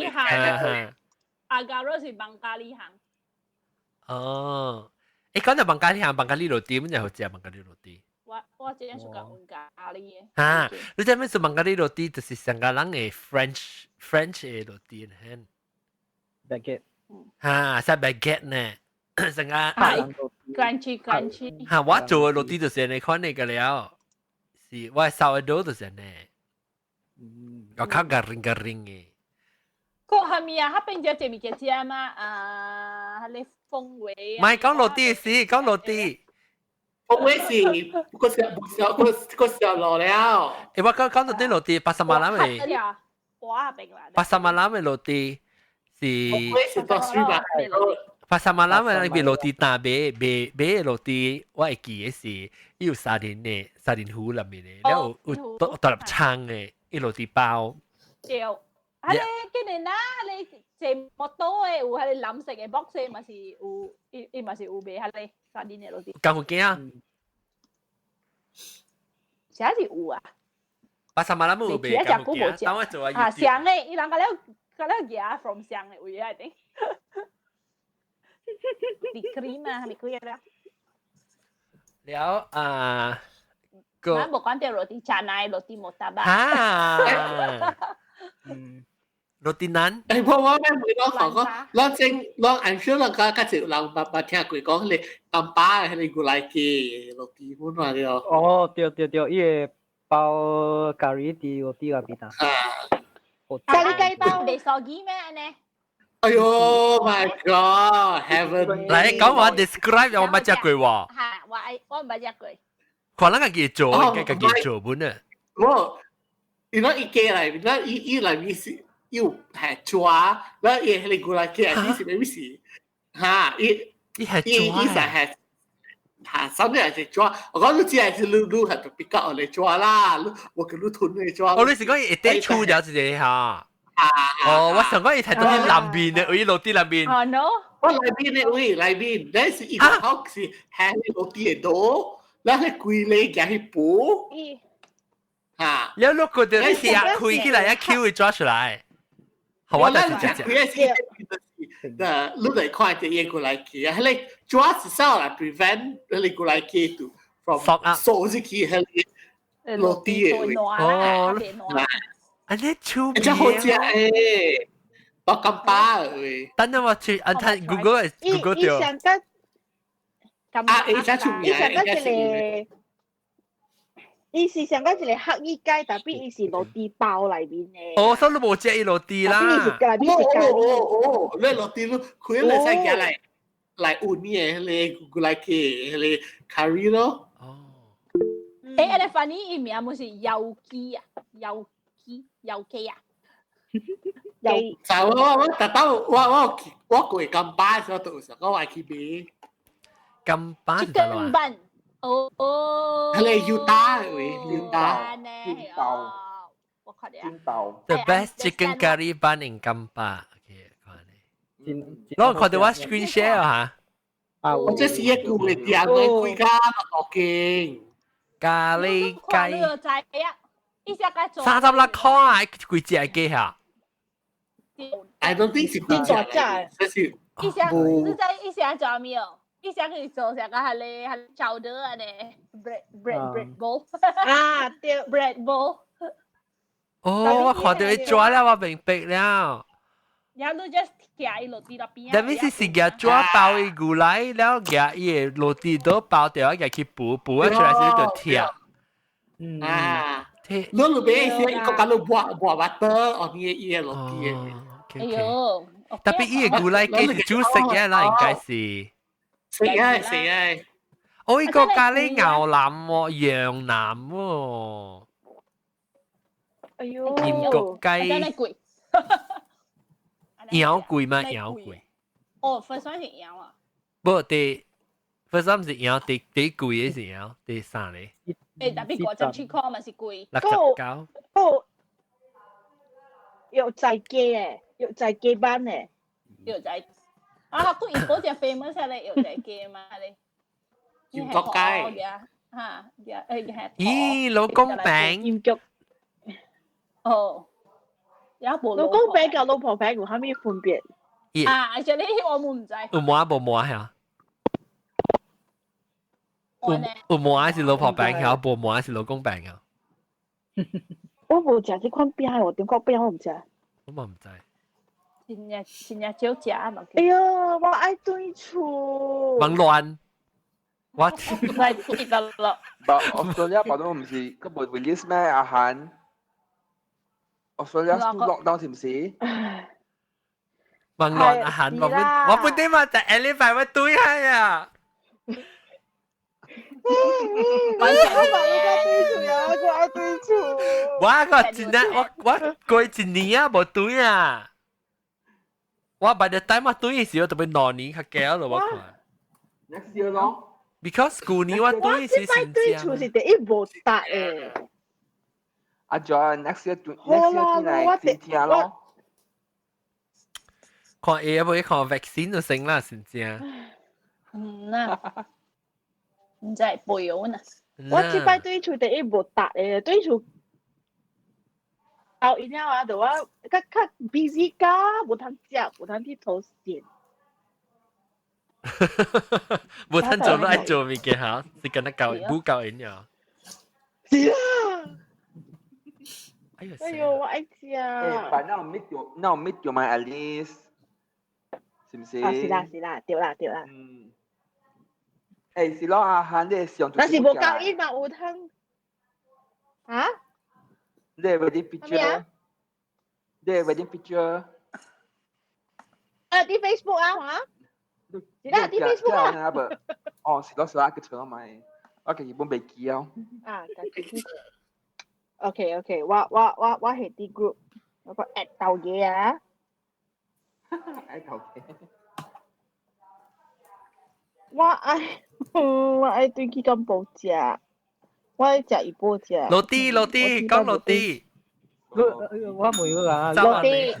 阿加羅是孟加里行。哦，誒，講到孟加里行，孟加里 roti，乜嘢好食？孟加里 roti。我之前屬孟加里嘅。嚇！你知咩是孟加里 roti？就是上個人嘅 French 嘅 roti 呢？baguette。嚇，係 baguette 呢？上個。係。crunchy crunchy。嚇！我做嘅 roti 就是呢款嘅了，是我 sourdough 就是呢。我較 garing garing 嘅。個係咪啊？彼邊只隻物件食嘛？啊，迄個風味。唔係講 roti 是講 roti。風味是個時個個時候落了。誒，我講講到啲 roti，pasar malam 嘅。我明啦。 Pasar malam 嘅 roti 是。風味是多水嘛？ Pasar malam 嘅那邊 roti 擔賣賣賣 roti，我會記得是伊有沙丁的沙丁糊內面的，了有有大粒葱的，伊 roti 包。對。啊你今年啊，你坐摩托的有彼个藍色的 box 嘛是有，伊伊嘛是有賣彼个沙丁的 roti。敢有見啊？啥是有啊？ Pasar malam 有賣，敢有見？等我做啊，上的，伊人甲了甲了夾 from 上的位啊，定。啲 cream 啊，係咪佢啊？了啊，個。咱無講著 roti canai roti murtabak。啊。Roti naan。誒，我咩每當講講，咱正咱 I'm sure 咱較較濟人捌捌聽過講，彼個金巴彼個牛奶雞 roti 粉嘛對。哦，對對對，伊會包咖喱佇 roti 內邊啊。啊。咖喱雞包袂騷雞咩按呢？哎喲，My God，Heaven！來講話 describe 我捌食過喎。嚇，我愛我毋捌食過。可能家己做，應該家己做本啊。我，伊那伊雞內面，那伊伊內面是有係抓，那伊彼個牛奶雞係是咩是？嚇，伊伊係伊伊實係嚇，啥物係是抓？我講你只係是你你係特別教嚟抓啦，我叫你吞嚟抓。哦，你是講伊會底出了一個嚇？哦，我想講伊係到啲南邊的，位 roti 南邊。哦，no。我內邊的位內邊，咱是伊個口是係 roti 的多，咱係規個夾去補。嚇！了你覺得你開起來一 Q 會抓出來。好，我咱食開是，那你來看這個過來去啊，彼個抓是啥來 prevent 彼個過來去to from 掃入去彼個 roti 的位。哦。啊！你出名，真好食誒，我金巴喂。等陣我去，啊，睇 Google Google 掉。伊上個，啊，伊真出名，伊上個一個，伊是上個一個黑衣雞，但伊是 roti 包內面的。哦，所以你無食伊 roti 啦。伊是內面是咖喱。哦哦，你 roti 你開來使夾來來換你的彼個來去彼個 curry 咯。哦。誒，按呢翻譯伊名毋是油雞啊，油。油雞啊！油就我我特登我我我過金巴時候就有想講我去買金巴 Chicken bun 哦哦，彼個油打喂油打煎豆，我看到煎豆 The best chicken curry bun in Kampar. OK，看咧。我看到我 screen share 嚇。啊，我這是一個嘅店，我開間落間咖喱雞。知啊。 36塊啊！幾隻雞嚇？ I don't think 是幾隻，這是一箱是在一箱做咩？一箱去做成個係咧係炒的啊咧，bread bread bread bowl 啊對，bread bowl。哦，我看到伊抓了，我明白了。然後你 just 徛伊 roti 那邊。但係是夾紙包伊牛奶，了夾伊個 roti 都包掉，夾去補補出來時就拆。嗯啊。你裏邊是一個講到抹抹 butter，哦，你伊個 roti 嘅。哎喲， Tapi 伊個牛奶雞是煮食嘅啦，應該是。食啊食啊！哦，呢個咖喱牛腩喎，羊腩喎。哎喲，鹽焗雞。真係貴。羊貴嗎？羊貴。哦，first one 是羊啊。不，第 first one 是羊，第第貴嘅是羊，第三個。誒，tapi 57塊嘛是貴。69。哦，藥材雞誒，藥材雞班誒。藥材啊，都怡保只 famous 咧，藥材雞嘛咧。鹽焗雞。嚇，誒係。咦，老公餅。鹽焗。哦。有一部老公餅同老婆餅有啥物分別？啊，這裡我們唔知。有糜無糜嚇？有糜是老婆餅，有無糜是老公餅啊。我無食這款餅，我中國餅我毋食。我嘛毋知。真正真正少食嘛。哎喲，我愛轉厝。忙亂。我。來記得咯。但 Australia 白都唔是，佢冇 release 咩？阿韓。Australia still lockdown 是唔是？忙亂阿韓，我本我本啲嘛就下禮拜我對下呀。我買一個對厝呀，我愛對厝。我個真啊，我我過一年啊無對啊。我 by the time 我對嘅時候，特別2年較久咯，我看。 Next year 咯。 Because 舊年我對是我對厝是第一無搭誒。阿 John next year next year 轉嚟真正咯。看會唔會看 vaccine 就成啦，真正。嗯啊，唔知背好呢。我這擺對厝第一無搭誒，對厝後一了啊，就我較較 busy 甲，無通食，無通去投線。無通做都愛做物件嚇，是敢若夠無夠閒呀。是啊。哎呦，哎呦，我愛食。誒，但那有 meet 到，那有 meet 到嘛？At least，是唔是？啊，是啦，是啦，對啦，對啦。嗯。誒，是咯，阿漢你上。但是無夠伊嘛有通。啊？你 wedding picture？你 wedding picture？啊，啲 Facebook 啊，嚇？是啦，啲 Facebook 啊。哦，是咯是啦，佢唱咪，我其實本未記啊。啊，OK OK，我係啲 group，我個 add 豆嘢啊。 add 頭嘢。我愛對去金寶食，我愛食怡保食。 Roti roti 講 roti。我問你啊， Roti。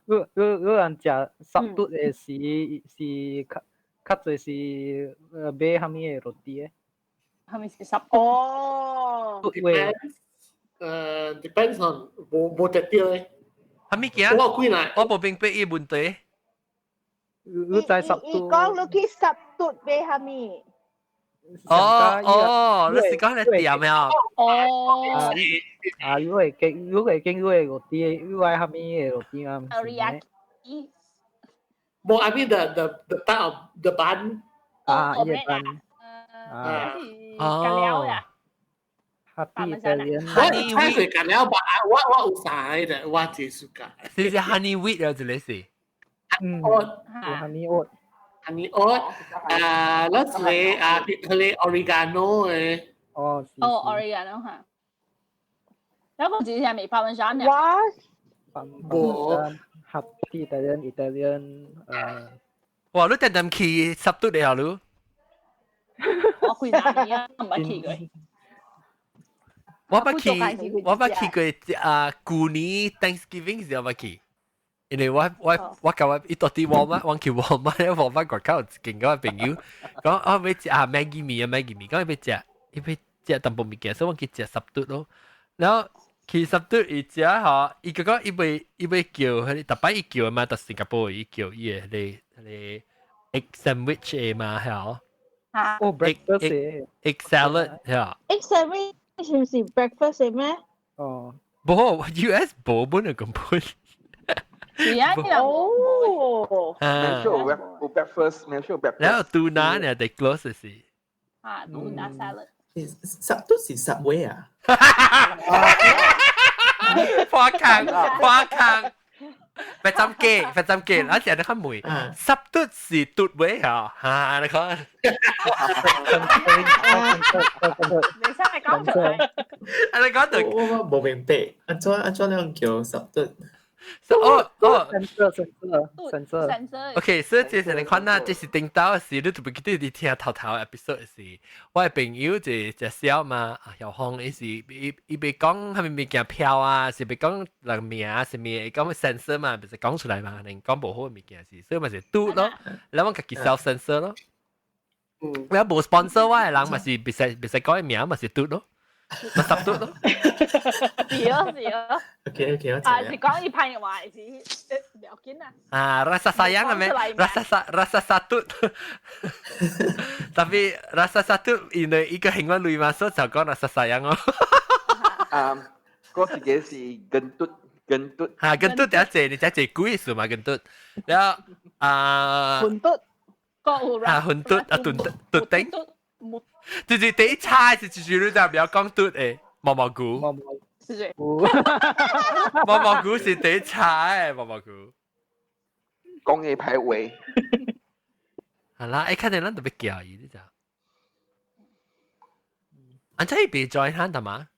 你你你人食濕嘟的是是較較濟是買啥物的 roti 的？係咪是濕？哦。 Depends，depends on 無無特別咧。係咪件？我幾難，我無明白伊問題。你知濕伊講你去濕嘟買啥物？哦哦，你是講你店呀？哦。啊，你會見你會見你的 roti，你愛啥物的 roti 啊？ Teriyaki。無，I mean the type of the bun。啊，伊個 bun。啊。哦。呀。 Happy Italian。我菜是咖料吧，我有啥的，我只是咖。是是 honey wheat 啊，這裡是。嗯。 Oat。 Honey oat。 Honey oat，啊，那是啊，佢個 oregano 的。哦。哦，oregano 哈。然後只是未發文山嘅。我。無。 Happy Italian Italian 誒。哇！你定定去十度嚟下你？我幾年啊，唔捌去過。我捌去，我捌去過啊！舊年 Thanksgiving 時候捌去，因為我共我伊到佇 Walmart，我去 Walmart 咧，Walmart 外口有一間我朋友講啊，欲食啊 Maggi 麵啊 Maggi 麵，講伊欲食，伊欲食淡薄物件，所以我去食十頓咯。然後去十頓伊食吼，伊個講伊欲伊欲叫，彼個逐擺伊叫嘛，佇新加坡伊叫伊個彼個彼個 egg sandwich 的嘛，係哦，breakfast egg salad 係。 Egg sandwich 是毋是 breakfast 咩？哦，無 US 無本就根本。是啊，哦，沒有有 breakfast，沒有 breakfast。然後 tuna 呢，得 close 是。啊，tuna salad。十都是 Subway 啊。破坑破坑，別針機，別針機，我成日都問，十嘟是嘟位啊？嚇，你看。你真係講出嚟。啊，你講對。我無明白，按怎按怎樣叫十嘟？哦哦，神色神色神色神色。 OK，所以這是你看啦，這是頂到時，你特別記得你聽頭頭 episode 時，我的朋友就就笑嘛，啊，曉峰伊是伊伊袂講啥物物件票啊，是袂講人名啊，啥物，伊講 censor 嘛，袂使講出來嘛，連講無好的物件是，所以嘛是嘟咯，然後我家己 self censor 咯。你無 sponsor 我的人嘛是袂使袂使講伊名嘛是嘟咯，嘛十嘟咯。是哦是哦。 OK，我知。啊，是講伊歹話是唔要緊啊。啊，rasa sayang 係咪？Rasa rasa satu. Tapi rasa satu 因為一個興我類嘛，所以就講 rasa sayang 咯。啊，嗰時嘅是 gendut gendut。嚇，gendut 第一隻，你只隻鬼數嘛 gendut。然後啊，混嘟，啊混嘟啊嘟嘟頂，就是第一猜是就是你就唔要講嘟誒，毛毛菇。毛毛是菇，毛毛菇是第一猜毛毛菇。講嘢排位。係啦，欸，看見咱特別叫伊，你知？啊，這別 join 他的嘛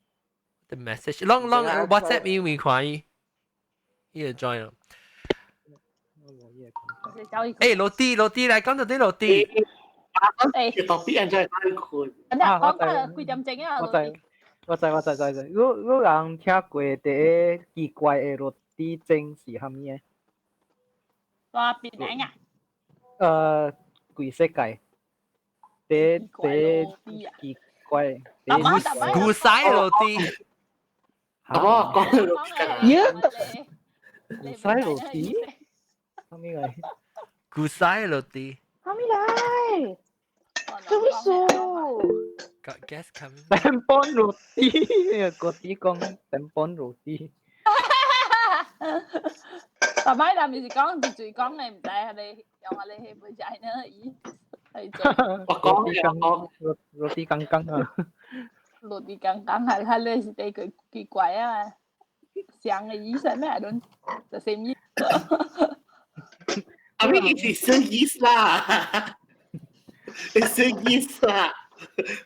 ？The message，攏攏 WhatsApp 伊會看伊，伊會 join 咯。欸，roti roti 來講到啲 roti。欸，特別人真係太困。啊，講到幾點鐘啊？我知，我知，我知，知知。你你人聽過第一奇怪的 roti 整是啥物的？我邊頂啊？規世界，第第奇怪，古西 roti。哦，講耶！古西 roti，啥物來？古西 roti。啥物來？做咩事？ Got guest coming。 Tempon roti，個啲講 tempon roti。但係但係是講是最講嘅，唔知係你用我哋去背仔呢？咦，係做。我講嘅講 roti 剛剛啊。 Roti 剛剛係係你是第幾奇怪啊？像嘅意思咩？I don't the same 意。 I mean, it is still yeast 啦。It's still yeast 啦。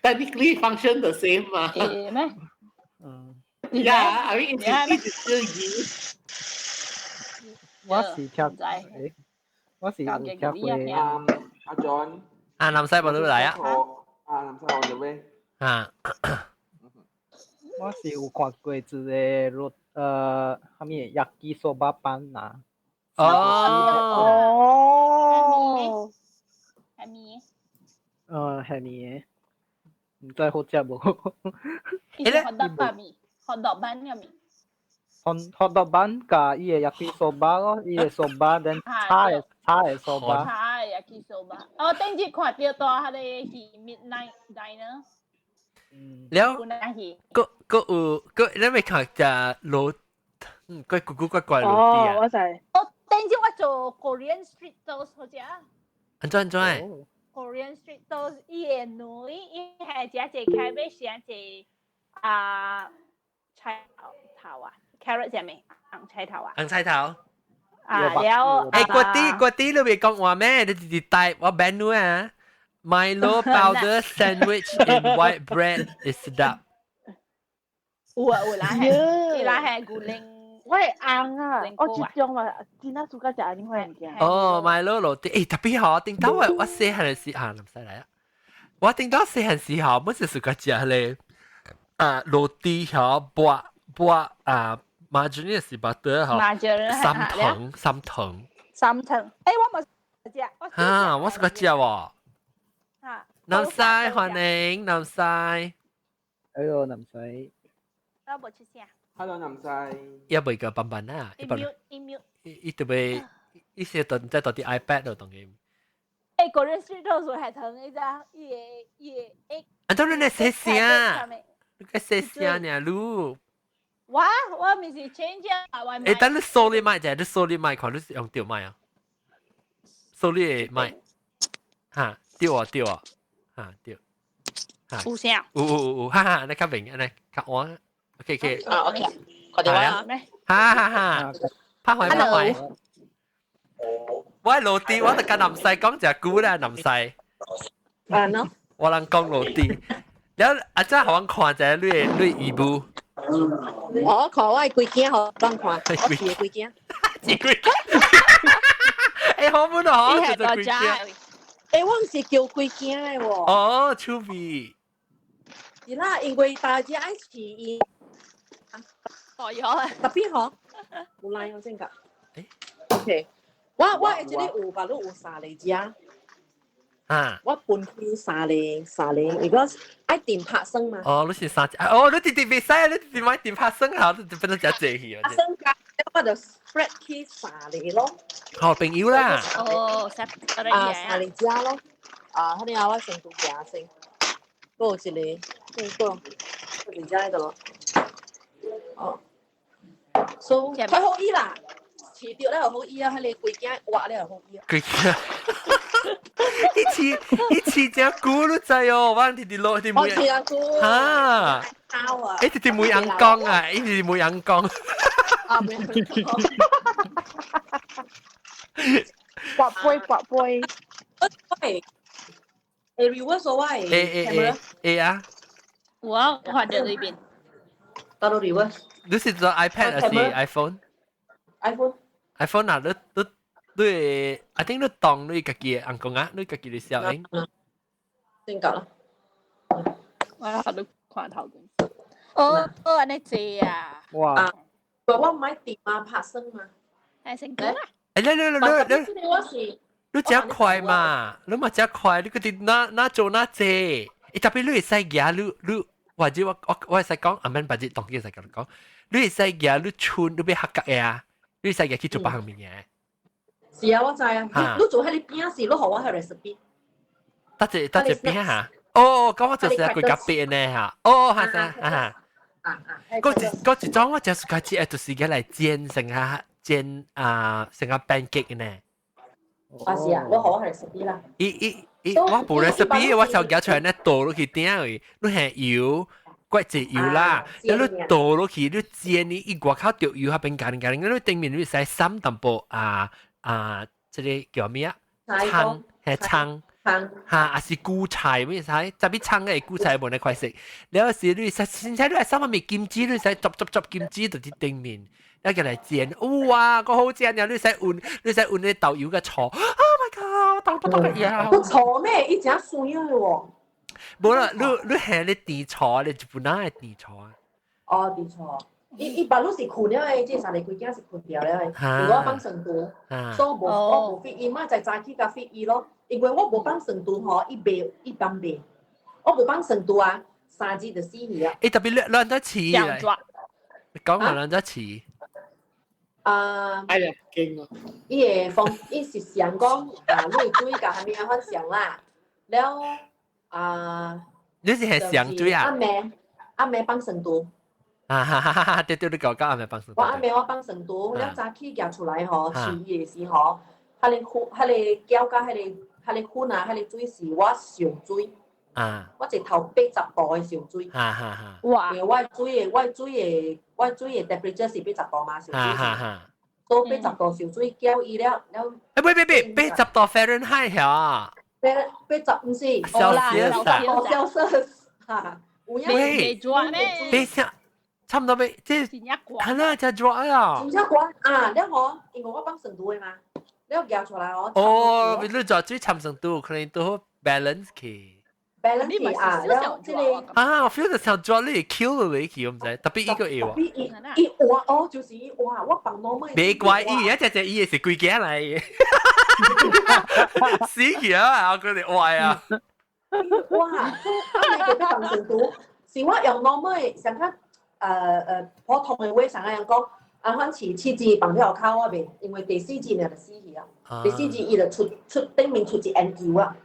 Technically function the same 嘛。係咩？嗯。 Yeah, I mean, it is still yeast. 我是聽，誒，我是有聽過。阿 John。啊，南西伯都來啊。啊，南西我做咩？啊。我是有看過一個 roti，啥物 yakisoba 板啊。哦。哦。係咪？係咪嘅？唔知好食無？伊是 hot dog 吧咪？hot dog bun 嘅咪？ Hot dog bun 加伊個 yakisoba 咯，伊個 soba then 炒的炒的 soba。炒的 yakisoba。哦，頂日看到大彼個是 Midnight Diner。了，個個有個你未看只螺，怪古古怪怪 roti 啊？哦，我知。哦，頂日我做 Korean street toast 好食。按怎按怎？Korean street toast 伊個女，伊係食一個 cabbage，食一個啊菜頭啊，carrot 係咪？紅菜頭啊？紅菜頭。啊了。欸，嗰啲嗰啲你未講話咩？你直直帶我 menu 啊？Milo powder sandwich in white bread is sedap。有啊有啦係，伊拉係古靈。我係紅啊，我這種嘛，真係暑假食呢款物件。哦，Milo roti，欸，特別好，頂到我我細漢時啊，唔使來啊。我頂到細漢時候，本是暑假食咧，啊，roti 曉抹抹啊，margarine 是 butter 嗬，三層三層。三層，欸，我冇食。啊，我是個食喎。南西歡迎南西。哎喲，南西。我冇出聲。 Hello，南西。一袂個笨笨啊，一 mute 一 mute。伊特別，伊是當在到啲 iPad 度當佢。欸，個人 street toast 係同伊只伊個伊個欸。啊，當然你寫聲，你個寫聲呢，你。我我唔是 change 啊，我。欸，等你掃你麥者，你掃你麥看，你是用掉麥啊？掃你的麥，哈，對啊對啊，哈對。有聲。有有有有，哈哈，你較明，你較按，OK OK。啊 OK，看到我咩？哈哈哈，拍開拍開。我 roti，我就跟南西講隻古啦，南西。啊喏。我人講 roti，了阿真好看者你的你姨母。我看我的規囝，予人看，我飼的規囝。飼規囝。欸，好本哦，叫做規囝。欸，我毋是叫規囝的喎。哦，趣味。是啦，因為大家愛飼伊。哦，有啊。特別嗬，有來哦，真㗎。OK，我會這裡有，別有三個隻。啊！我分開三個三個，如果愛定拍算嘛。哦，你是三隻，哦，你直直袂使，你直直買定拍算好，你就變做只濟去啊。拍算加，我就 spread 去三個咯。好朋友啦。哦，三啊，三個隻咯。啊，可能啊，我先拄行先，閣有一個，這個，這個隻喺度咯。哦，所以太好醫啦，飼著了就好醫啊，彼个規囝活了就好醫啊。規囝。一次一次隻龜你知哦，我直直落啲每嚇，一直直每人講啊，一直每人講。啊，每人講。跋杯跋杯。喂，會 reverse 我會會會啊。我看到呢邊。到到 reverse。你是做 iPad 還是 iPhone？iPhone。iPhone 啊，你你。你，I think 你當你家己的翁公啊，你家己的小英。正確啦。我喺度看頭先。哦哦，按呢濟啊。哇！我我買電嘛，拍算嘛。係成功啦。欸，你你你你你，你真快嘛？你嘛真快，你嗰啲哪哪做哪濟？欸，特別你會使舉你你，或者我我我會使講，阿免把這當機會使共你講，你會使舉你村你欲合格的啊？你會使舉去做別項物件。是啊，我知啊。你做彼個餅是，你予我彼 recipe。得一得一餅嚇。哦，咁我就是規個餅呢嚇。哦，哈哈哈。啊啊。嗰一種我就是開始就是個來煎成下煎啊成個 pancake 呢。啊是啊，你予我 recipe 啦。伊伊伊，我無 recipe，我就夾出來呢倒落去頂位，你係油。怪濟油啦，你倒落去，你煎你伊外口著油，彼邊加加，你頂面你使捎淡薄啊。啊，這個叫咩啊？蔥係蔥，嚇，還是韭菜咩使？特別蔥嘅韭菜無呢塊食。了時你使，現在你係啥物金枝，你使執執執金枝就佇頂面，一個來煎，哇，個好正啊！你使換，你使換啲豆油嘅醋。Oh my god！豆豆豆嘅嘢。不錯咩？伊真酸嘅喎。無啦，你你係你甜醋，你就本來係甜醋啊。哦，甜醋。伊伊別攏是睏了的，這三个規囝是睏掉了的，因為我放酸度，所以無我無 feed 伊，嘛才早起才 feed 伊咯。因為我無放酸度吼，伊袂伊放袂，我無放酸度啊，3日就死去啊。欸，特別你按怎飼？你講下按怎飼？啊！哎呀，驚啊！伊會放，伊是想講啊，你水共啥物啊款上啦，了啊。你是係上水啊？暗暝暗暝放酸度。啊哈哈哈！對對，你講講暗暝放酸度。我暗暝我放酸度，了早起夾出來吼，飼伊的時吼，彼个粉，彼个攪佮彼个彼个粉啊，彼个水是我上水。啊！我一頭80度的上水。哈哈哈！哇！因為我水的我水的我水的 temperature 是80度嘛，上水。哈哈哈！都80度上水攪伊了了。欸，別別別，80度 Fahrenheit 嚇。八十毋是。小小度小哈，有影。喂，別想。差唔多欲，這係啦，真熱啊！真正寒啊！了吼，因為我放酸度的嘛，了夾出來哦。哦，你做水摻酸度，可能都好 balance 去。 balance 去啊！了這個啊，我 feel 到像抓你 kill 落去，我毋知，特別伊個會喎。伊伊活哦，就是伊活，我放 normal。別怪伊，一隻隻伊是規家來的。死去啊！我覺得壞啊！哇！啊，你個放酸度，是我用 normal 上較。普通的話上個人講，啊，反飼七隻放了口我袂，因為第四隻爾就死去啊。第四隻伊就出出頂面出一煙球啊。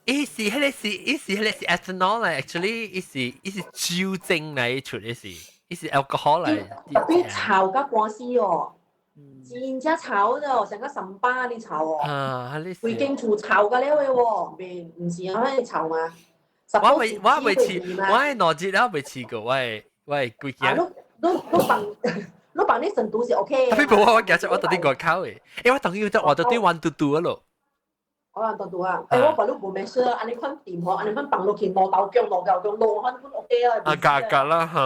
伊是彼个是，伊是彼个是 ethanol 來，actually 伊是伊是酒精來出的是，伊是 alcohol 來。特別臭甲寒死哦，真正臭哦，像個三巴呢臭哦。啊，規間厝臭甲了的喎，袂毋是按呢臭嘛。我未我未試，我係兩日了未試過，我係幾驚。你你放你放你成都是 OK。特別無我驚我到底外口嘅，我當然我到底彎嘟嘟咯。我彎嘟嘟啊！我話你無咩事，按呢款掂吼，按呢款放落去兩豆薑、兩嚿薑，兩款款 OK 啊。啊，加加啦嚇。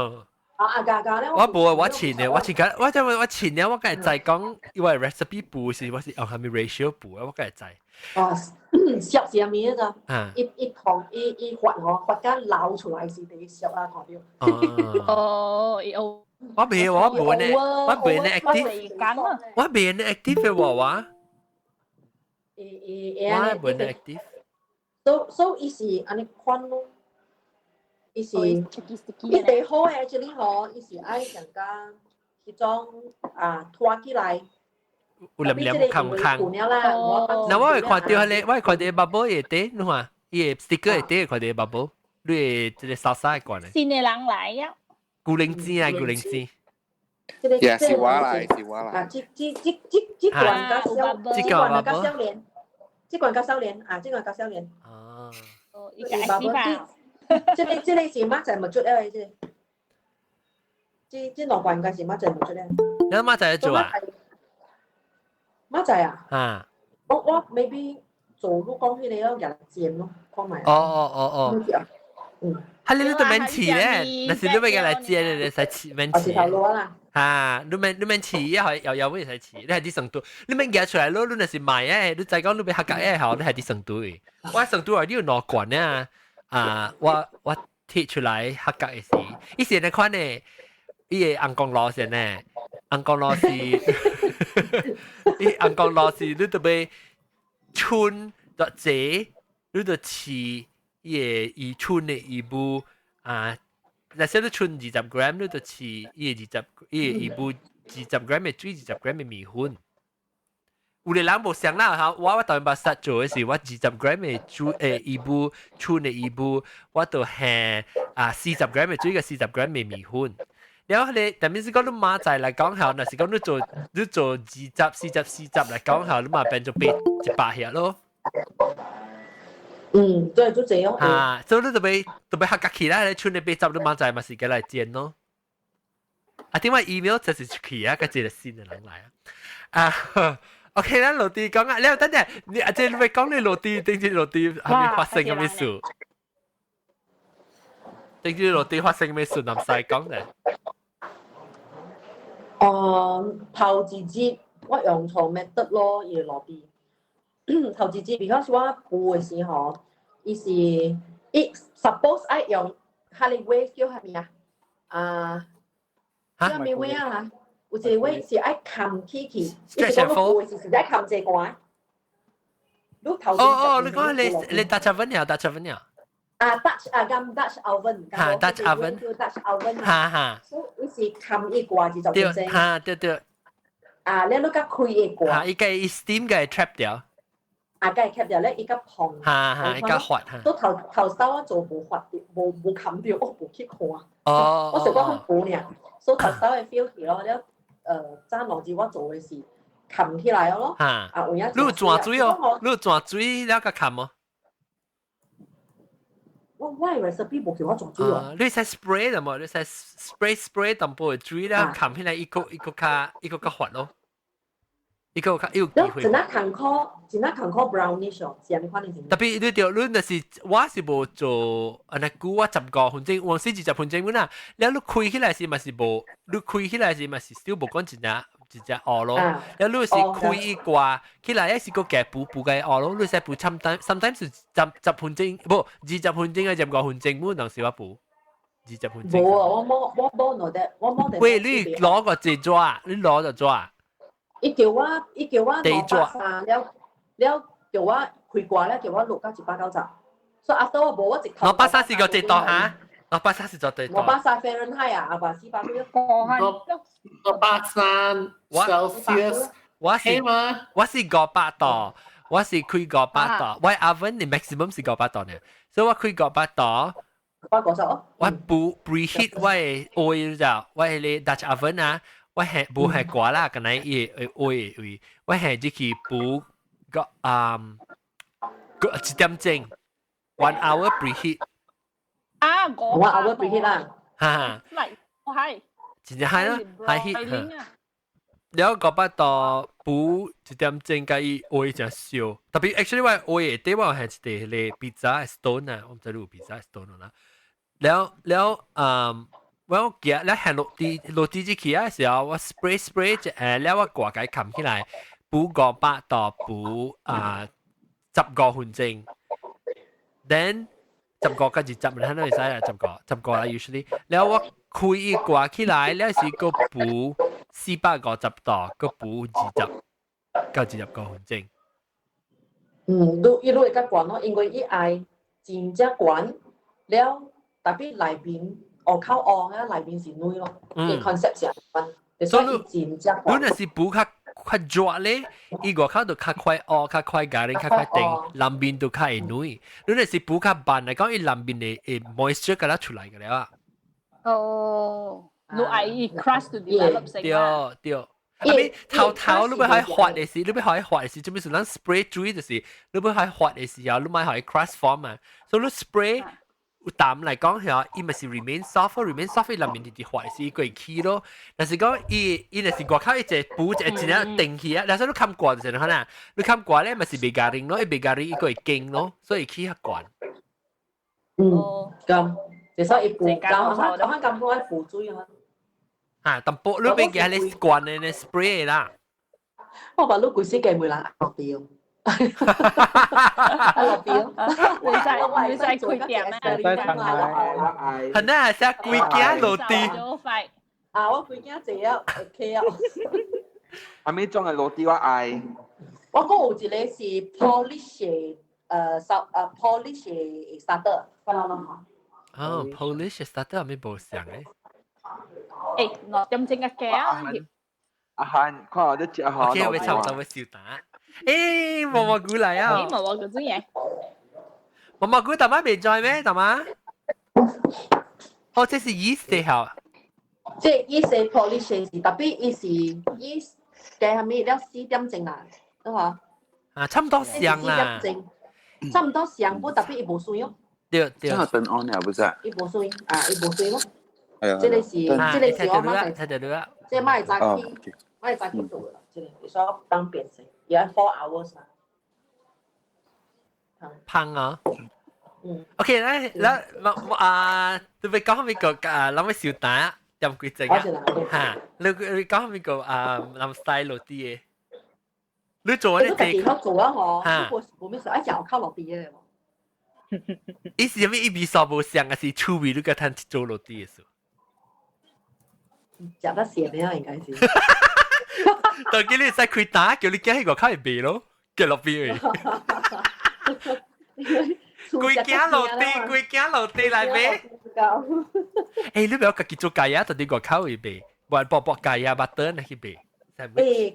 啊啊加加咧！我無啊，我前嘅，我前緊，我因為我前咧，我梗係就係講，因為 recipe 補是我是用係咪 ratio 補啊，我梗係知。啊，煠是啥物啊？一一燙一一發吼，發甲流出來是第一煠啊，看到。哦，有。我未，我無呢，我未呢 active，我未呢 active 嘅話話。我未呢 active。所以伊是按呢款咯，伊是伊最好嘅，actually 吼，伊是愛上加彼種啊拖起來。有黏黏空空。那我會看到彼個，我會看到 bubble 會底，你看，伊個 sticker 會底看到 bubble，你會這個沙沙的罐的。新的人來呀。古靈精啊，古靈精。也是我來，是我來。啊，這罐較少，這罐較少年，這罐較少年啊，這罐較少年。哦。哦，伊個愛吧。這個是馬仔冇出來這個，這兩罐應該是馬仔冇出來。你馬仔做啊？馬仔啊？啊。我 maybe 做你講彼個咯，用煎咯，看覓。哦哦哦哦。嗯。係你都免試咧，若是你欲來煎，你使試免試。頭路啦。啊，你免試，一係又有會使試，你係佇成都，你免夾出來咯，你若是賣誒，你再講你欲客家誒吼，你係佇成都的。我成都啊，你有兩罐啊，啊，我貼出來客家的時，伊是按呢款的，伊的紅光爐先呢，紅光爐是，伊紅光爐是你著欲春就濟，你著試。伊個伊春的魚母啊，若說你春20 gram，你就飼伊個二十，伊個魚母二十 gram 的水，二十 gram 的麵粉。有個人無相啦嚇，我當捌實做的是我二十 gram 的水魚母，春的魚母，我就下啊40 gram 的水佮四十 gram 的麵粉。了後咧，但是講你馬仔來講吼，若是講你做20、40、40來講吼，你嘛變做100下咯。嗯，對，就這樣。啊，所以你就欲較起來，你剩的80你馬仔嘛是過來煎咯。啊，點解 email 就是出去啊？佮一個新的人來啊。啊，OK 啦，落地講啊，了等陣，你阿姐你欲講你落地，頂次落地係咪發生啥物事？頂次落地發生啥物事，唔使講咧。哦，頭一日我用錯 method 咯，伊落地。頭一日，because 我補的時候，伊是伊 suppose 愛用彼个 way 叫啥物啊？啊，叫啥物 way 啊？有一個 way 是愛冚起去，伊是講你補的時是愛冚這關。你頭哦哦，你講你 Dutch oven 呀，Dutch oven 呀？啊，Dutch 啊，咁 Dutch oven，哈，Dutch oven，叫 Dutch oven。哈哈。所以伊是冚伊蓋二十分鐘。哈，對對。啊，你你較開伊蓋。哈，伊個伊 steam 個 trap 掉。啊，梗係 cap 掉咧，伊較膨。哈哈，伊較滑哈。都頭頭先我做無滑掉，無冚掉，我無去看。哦。我想講很補爾，所以頭先會 feel 起咯，了早兩日我做的是冚起來咯。哈。啊，有影。你有轉水哦？你有轉水了較冚哦？我的 recipe 無叫我轉水哦。你使 spray 的無？你使 spray spray 淡薄水了冚起來，伊閣較滑咯。伊閣較有機會。真係艱苦，真係艱苦 brownish 哦，是按呢款的。特別你著你若是我是無做按呢久，我15分鐘，往時20分鐘阮啊，了你開起來時嘛是無，你開起來時嘛是 still 無講真正真正烏咯。了你是開伊掛起來，抑是閣加補補個烏咯。你使補 sometimes 是10分鐘，無20分鐘啊，15分鐘，阮當時我補二十分鐘。無啊，我無攞得，我冇得。喂，你攞個這紙，你攞就紙。伊叫我230了了，叫我開掛了，叫我落到190，所以 after 我無我直頭。230是個幾度嚇？230是幾度？230 Fahrenheit 啊，阿爸400幾。230 Celsius。我是500度，我是開500度，我 oven 的 maximum 是500度呢，所以我開五百度。550哦。我不 preheat 我的 oil 就，我彼個 Dutch oven 啊。我係無係掛啦，敢若伊會會位，我係入去補個啊個一點鐘，one hour preheat。啊，我 hour preheat 啦。哈。嚟，我係。真正係啦，high heat。了500度補一點鐘，佮伊煨誠燒。特別 actually 我煨的底我係一個迄個 pizza stone 啊，我毋知你有 pizza stone 啦。了了，我記了行落地落地入去啊時候，我 spray spray 了我蓋共伊冚起來，補500度補啊15分鐘，then 15到20，你睇到會使啊？十個十個啦，usually。了我開伊蓋起來，了是閣補450度，閣補20到25分鐘。嗯，你伊會較懸咯，因為伊愛真正懸了，特別內面外口黃啊，內面是軟咯。伊 concept 是按呢，所以真正懸。你若是補較較熱咧，伊外口就較快烏，較快 garing，較快定，內面就較會軟。你若是補較慢來講，伊內面的會 moisture 共它出來個了啊。哦，你愛伊 crust to develop 對對。啊咪頭頭你欲予伊滑的時，你欲予伊滑的時，做咩事？咱 spray 水就是，你欲予伊滑的時候，你欲予伊 crust form 嘛。所以你 spray 有淡來講係，伊咪是 remain soft，remain soft 伊內面直直滑的時，伊會起咯。但是講伊伊若是外口一隻補一真正定起啊，但是你冚蓋就是可能，你冚蓋咧咪是袂 garing 咯，伊袂 garing 伊會堅咯，所以起較懸。嗯，咁，其實伊補，咁我我咁講愛補水啊。啊，淡薄你別記你關的呢 spray 啦。我話你規世界沒人落地哦。落地哦。你使開店啊？你使係啊，寫規間落地。啊，我規間坐啊，OK 啊。阿咩種的落地我愛。我閣有一個是 Polish 燒Polish starter，看到了嗎？哦，Polish starter 係咪無像誒？ 2點鐘嘅雞啊！阿漢，看我你食好。 OK，我差不多要收檔。毛毛菇來啊！毛毛菇做嘢。毛毛菇大媽未在咩？大媽？哦，這是 yeast 的吼。這 yeast Polish 是特別，伊是 yeast 加下面了4點鐘啦，對嘛？啊，差不多像啦。差唔多像，不過特別伊無酸哦。對對。這個燈按了不是？伊無酸啊，伊無酸咯。係啊。這個是我媽睇到啦。這個媽會早起，媽會早起做的，這個你說當變成，也 4 hours 啦。芳啊。嗯。 OK，來來，我啊，你欲講邊個啊？諗欲收檔點幾鐘啊？嚇，你講邊個啊？諗 style 啲嘅。你做你家己曉做啊？嗬，你無無咩事，愛食有靠落地嘅。伊是啥物？伊味素無像，還是趣味？你個趁做落地的時？食得鹹的啊，應該是。當今你使開單，叫你行去外口會賣咯，叫落邊去。規間落地，規間落地來賣。你不要家己做 kaya，到佇外口會賣，無薄薄 kaya butter 去賣。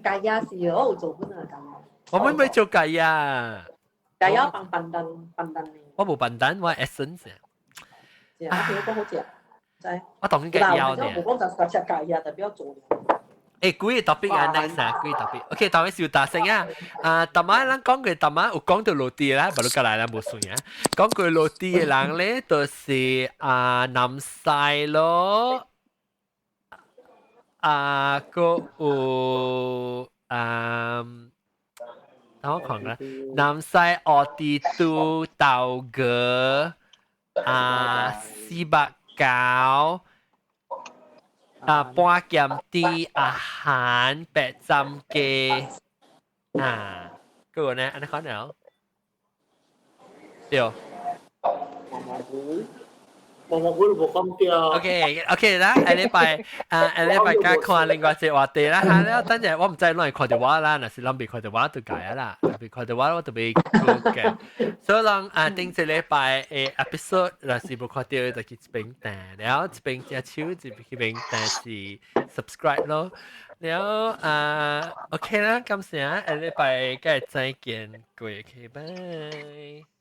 Kaya 是我有做過啊，kaya。我們沒做 kaya。 Kaya 放 pandan pandan 的。我無 pandan，我 essence。是啊，我聽講好食。知。我當然嘅要呢。無講就食 kaya，特別要做。幾個 topic 啊，next 啊，幾個 topic。OK，當然是有大聲啊。啊，逐擺咱講過，逐擺有講到落地啦，無你過來啦，無算啊。講過落地的人咧，就是啊南西咯，啊閣有啊，等我看啦，南西奧地都豆哥啊489。啊，半鹹甜阿韓白斬雞啊，嗰個呢？按呢看了？對。毛毛菇，毛毛菇無講掉。 OK OK 啦，下禮拜啊，下禮拜加看另外一個話題啦。嚇，了等陣我毋知攏會看著我啦，若是攏未看著我就改啊啦，未看著我我就袂過嘅。所以人啊，頂一禮拜的 episode 若是無看著，就去這邊訂，然後這邊隻手，這邊訂是 subscribe 咯。然後啊，OK 啦，感謝啊，下禮拜再見，過去，拜。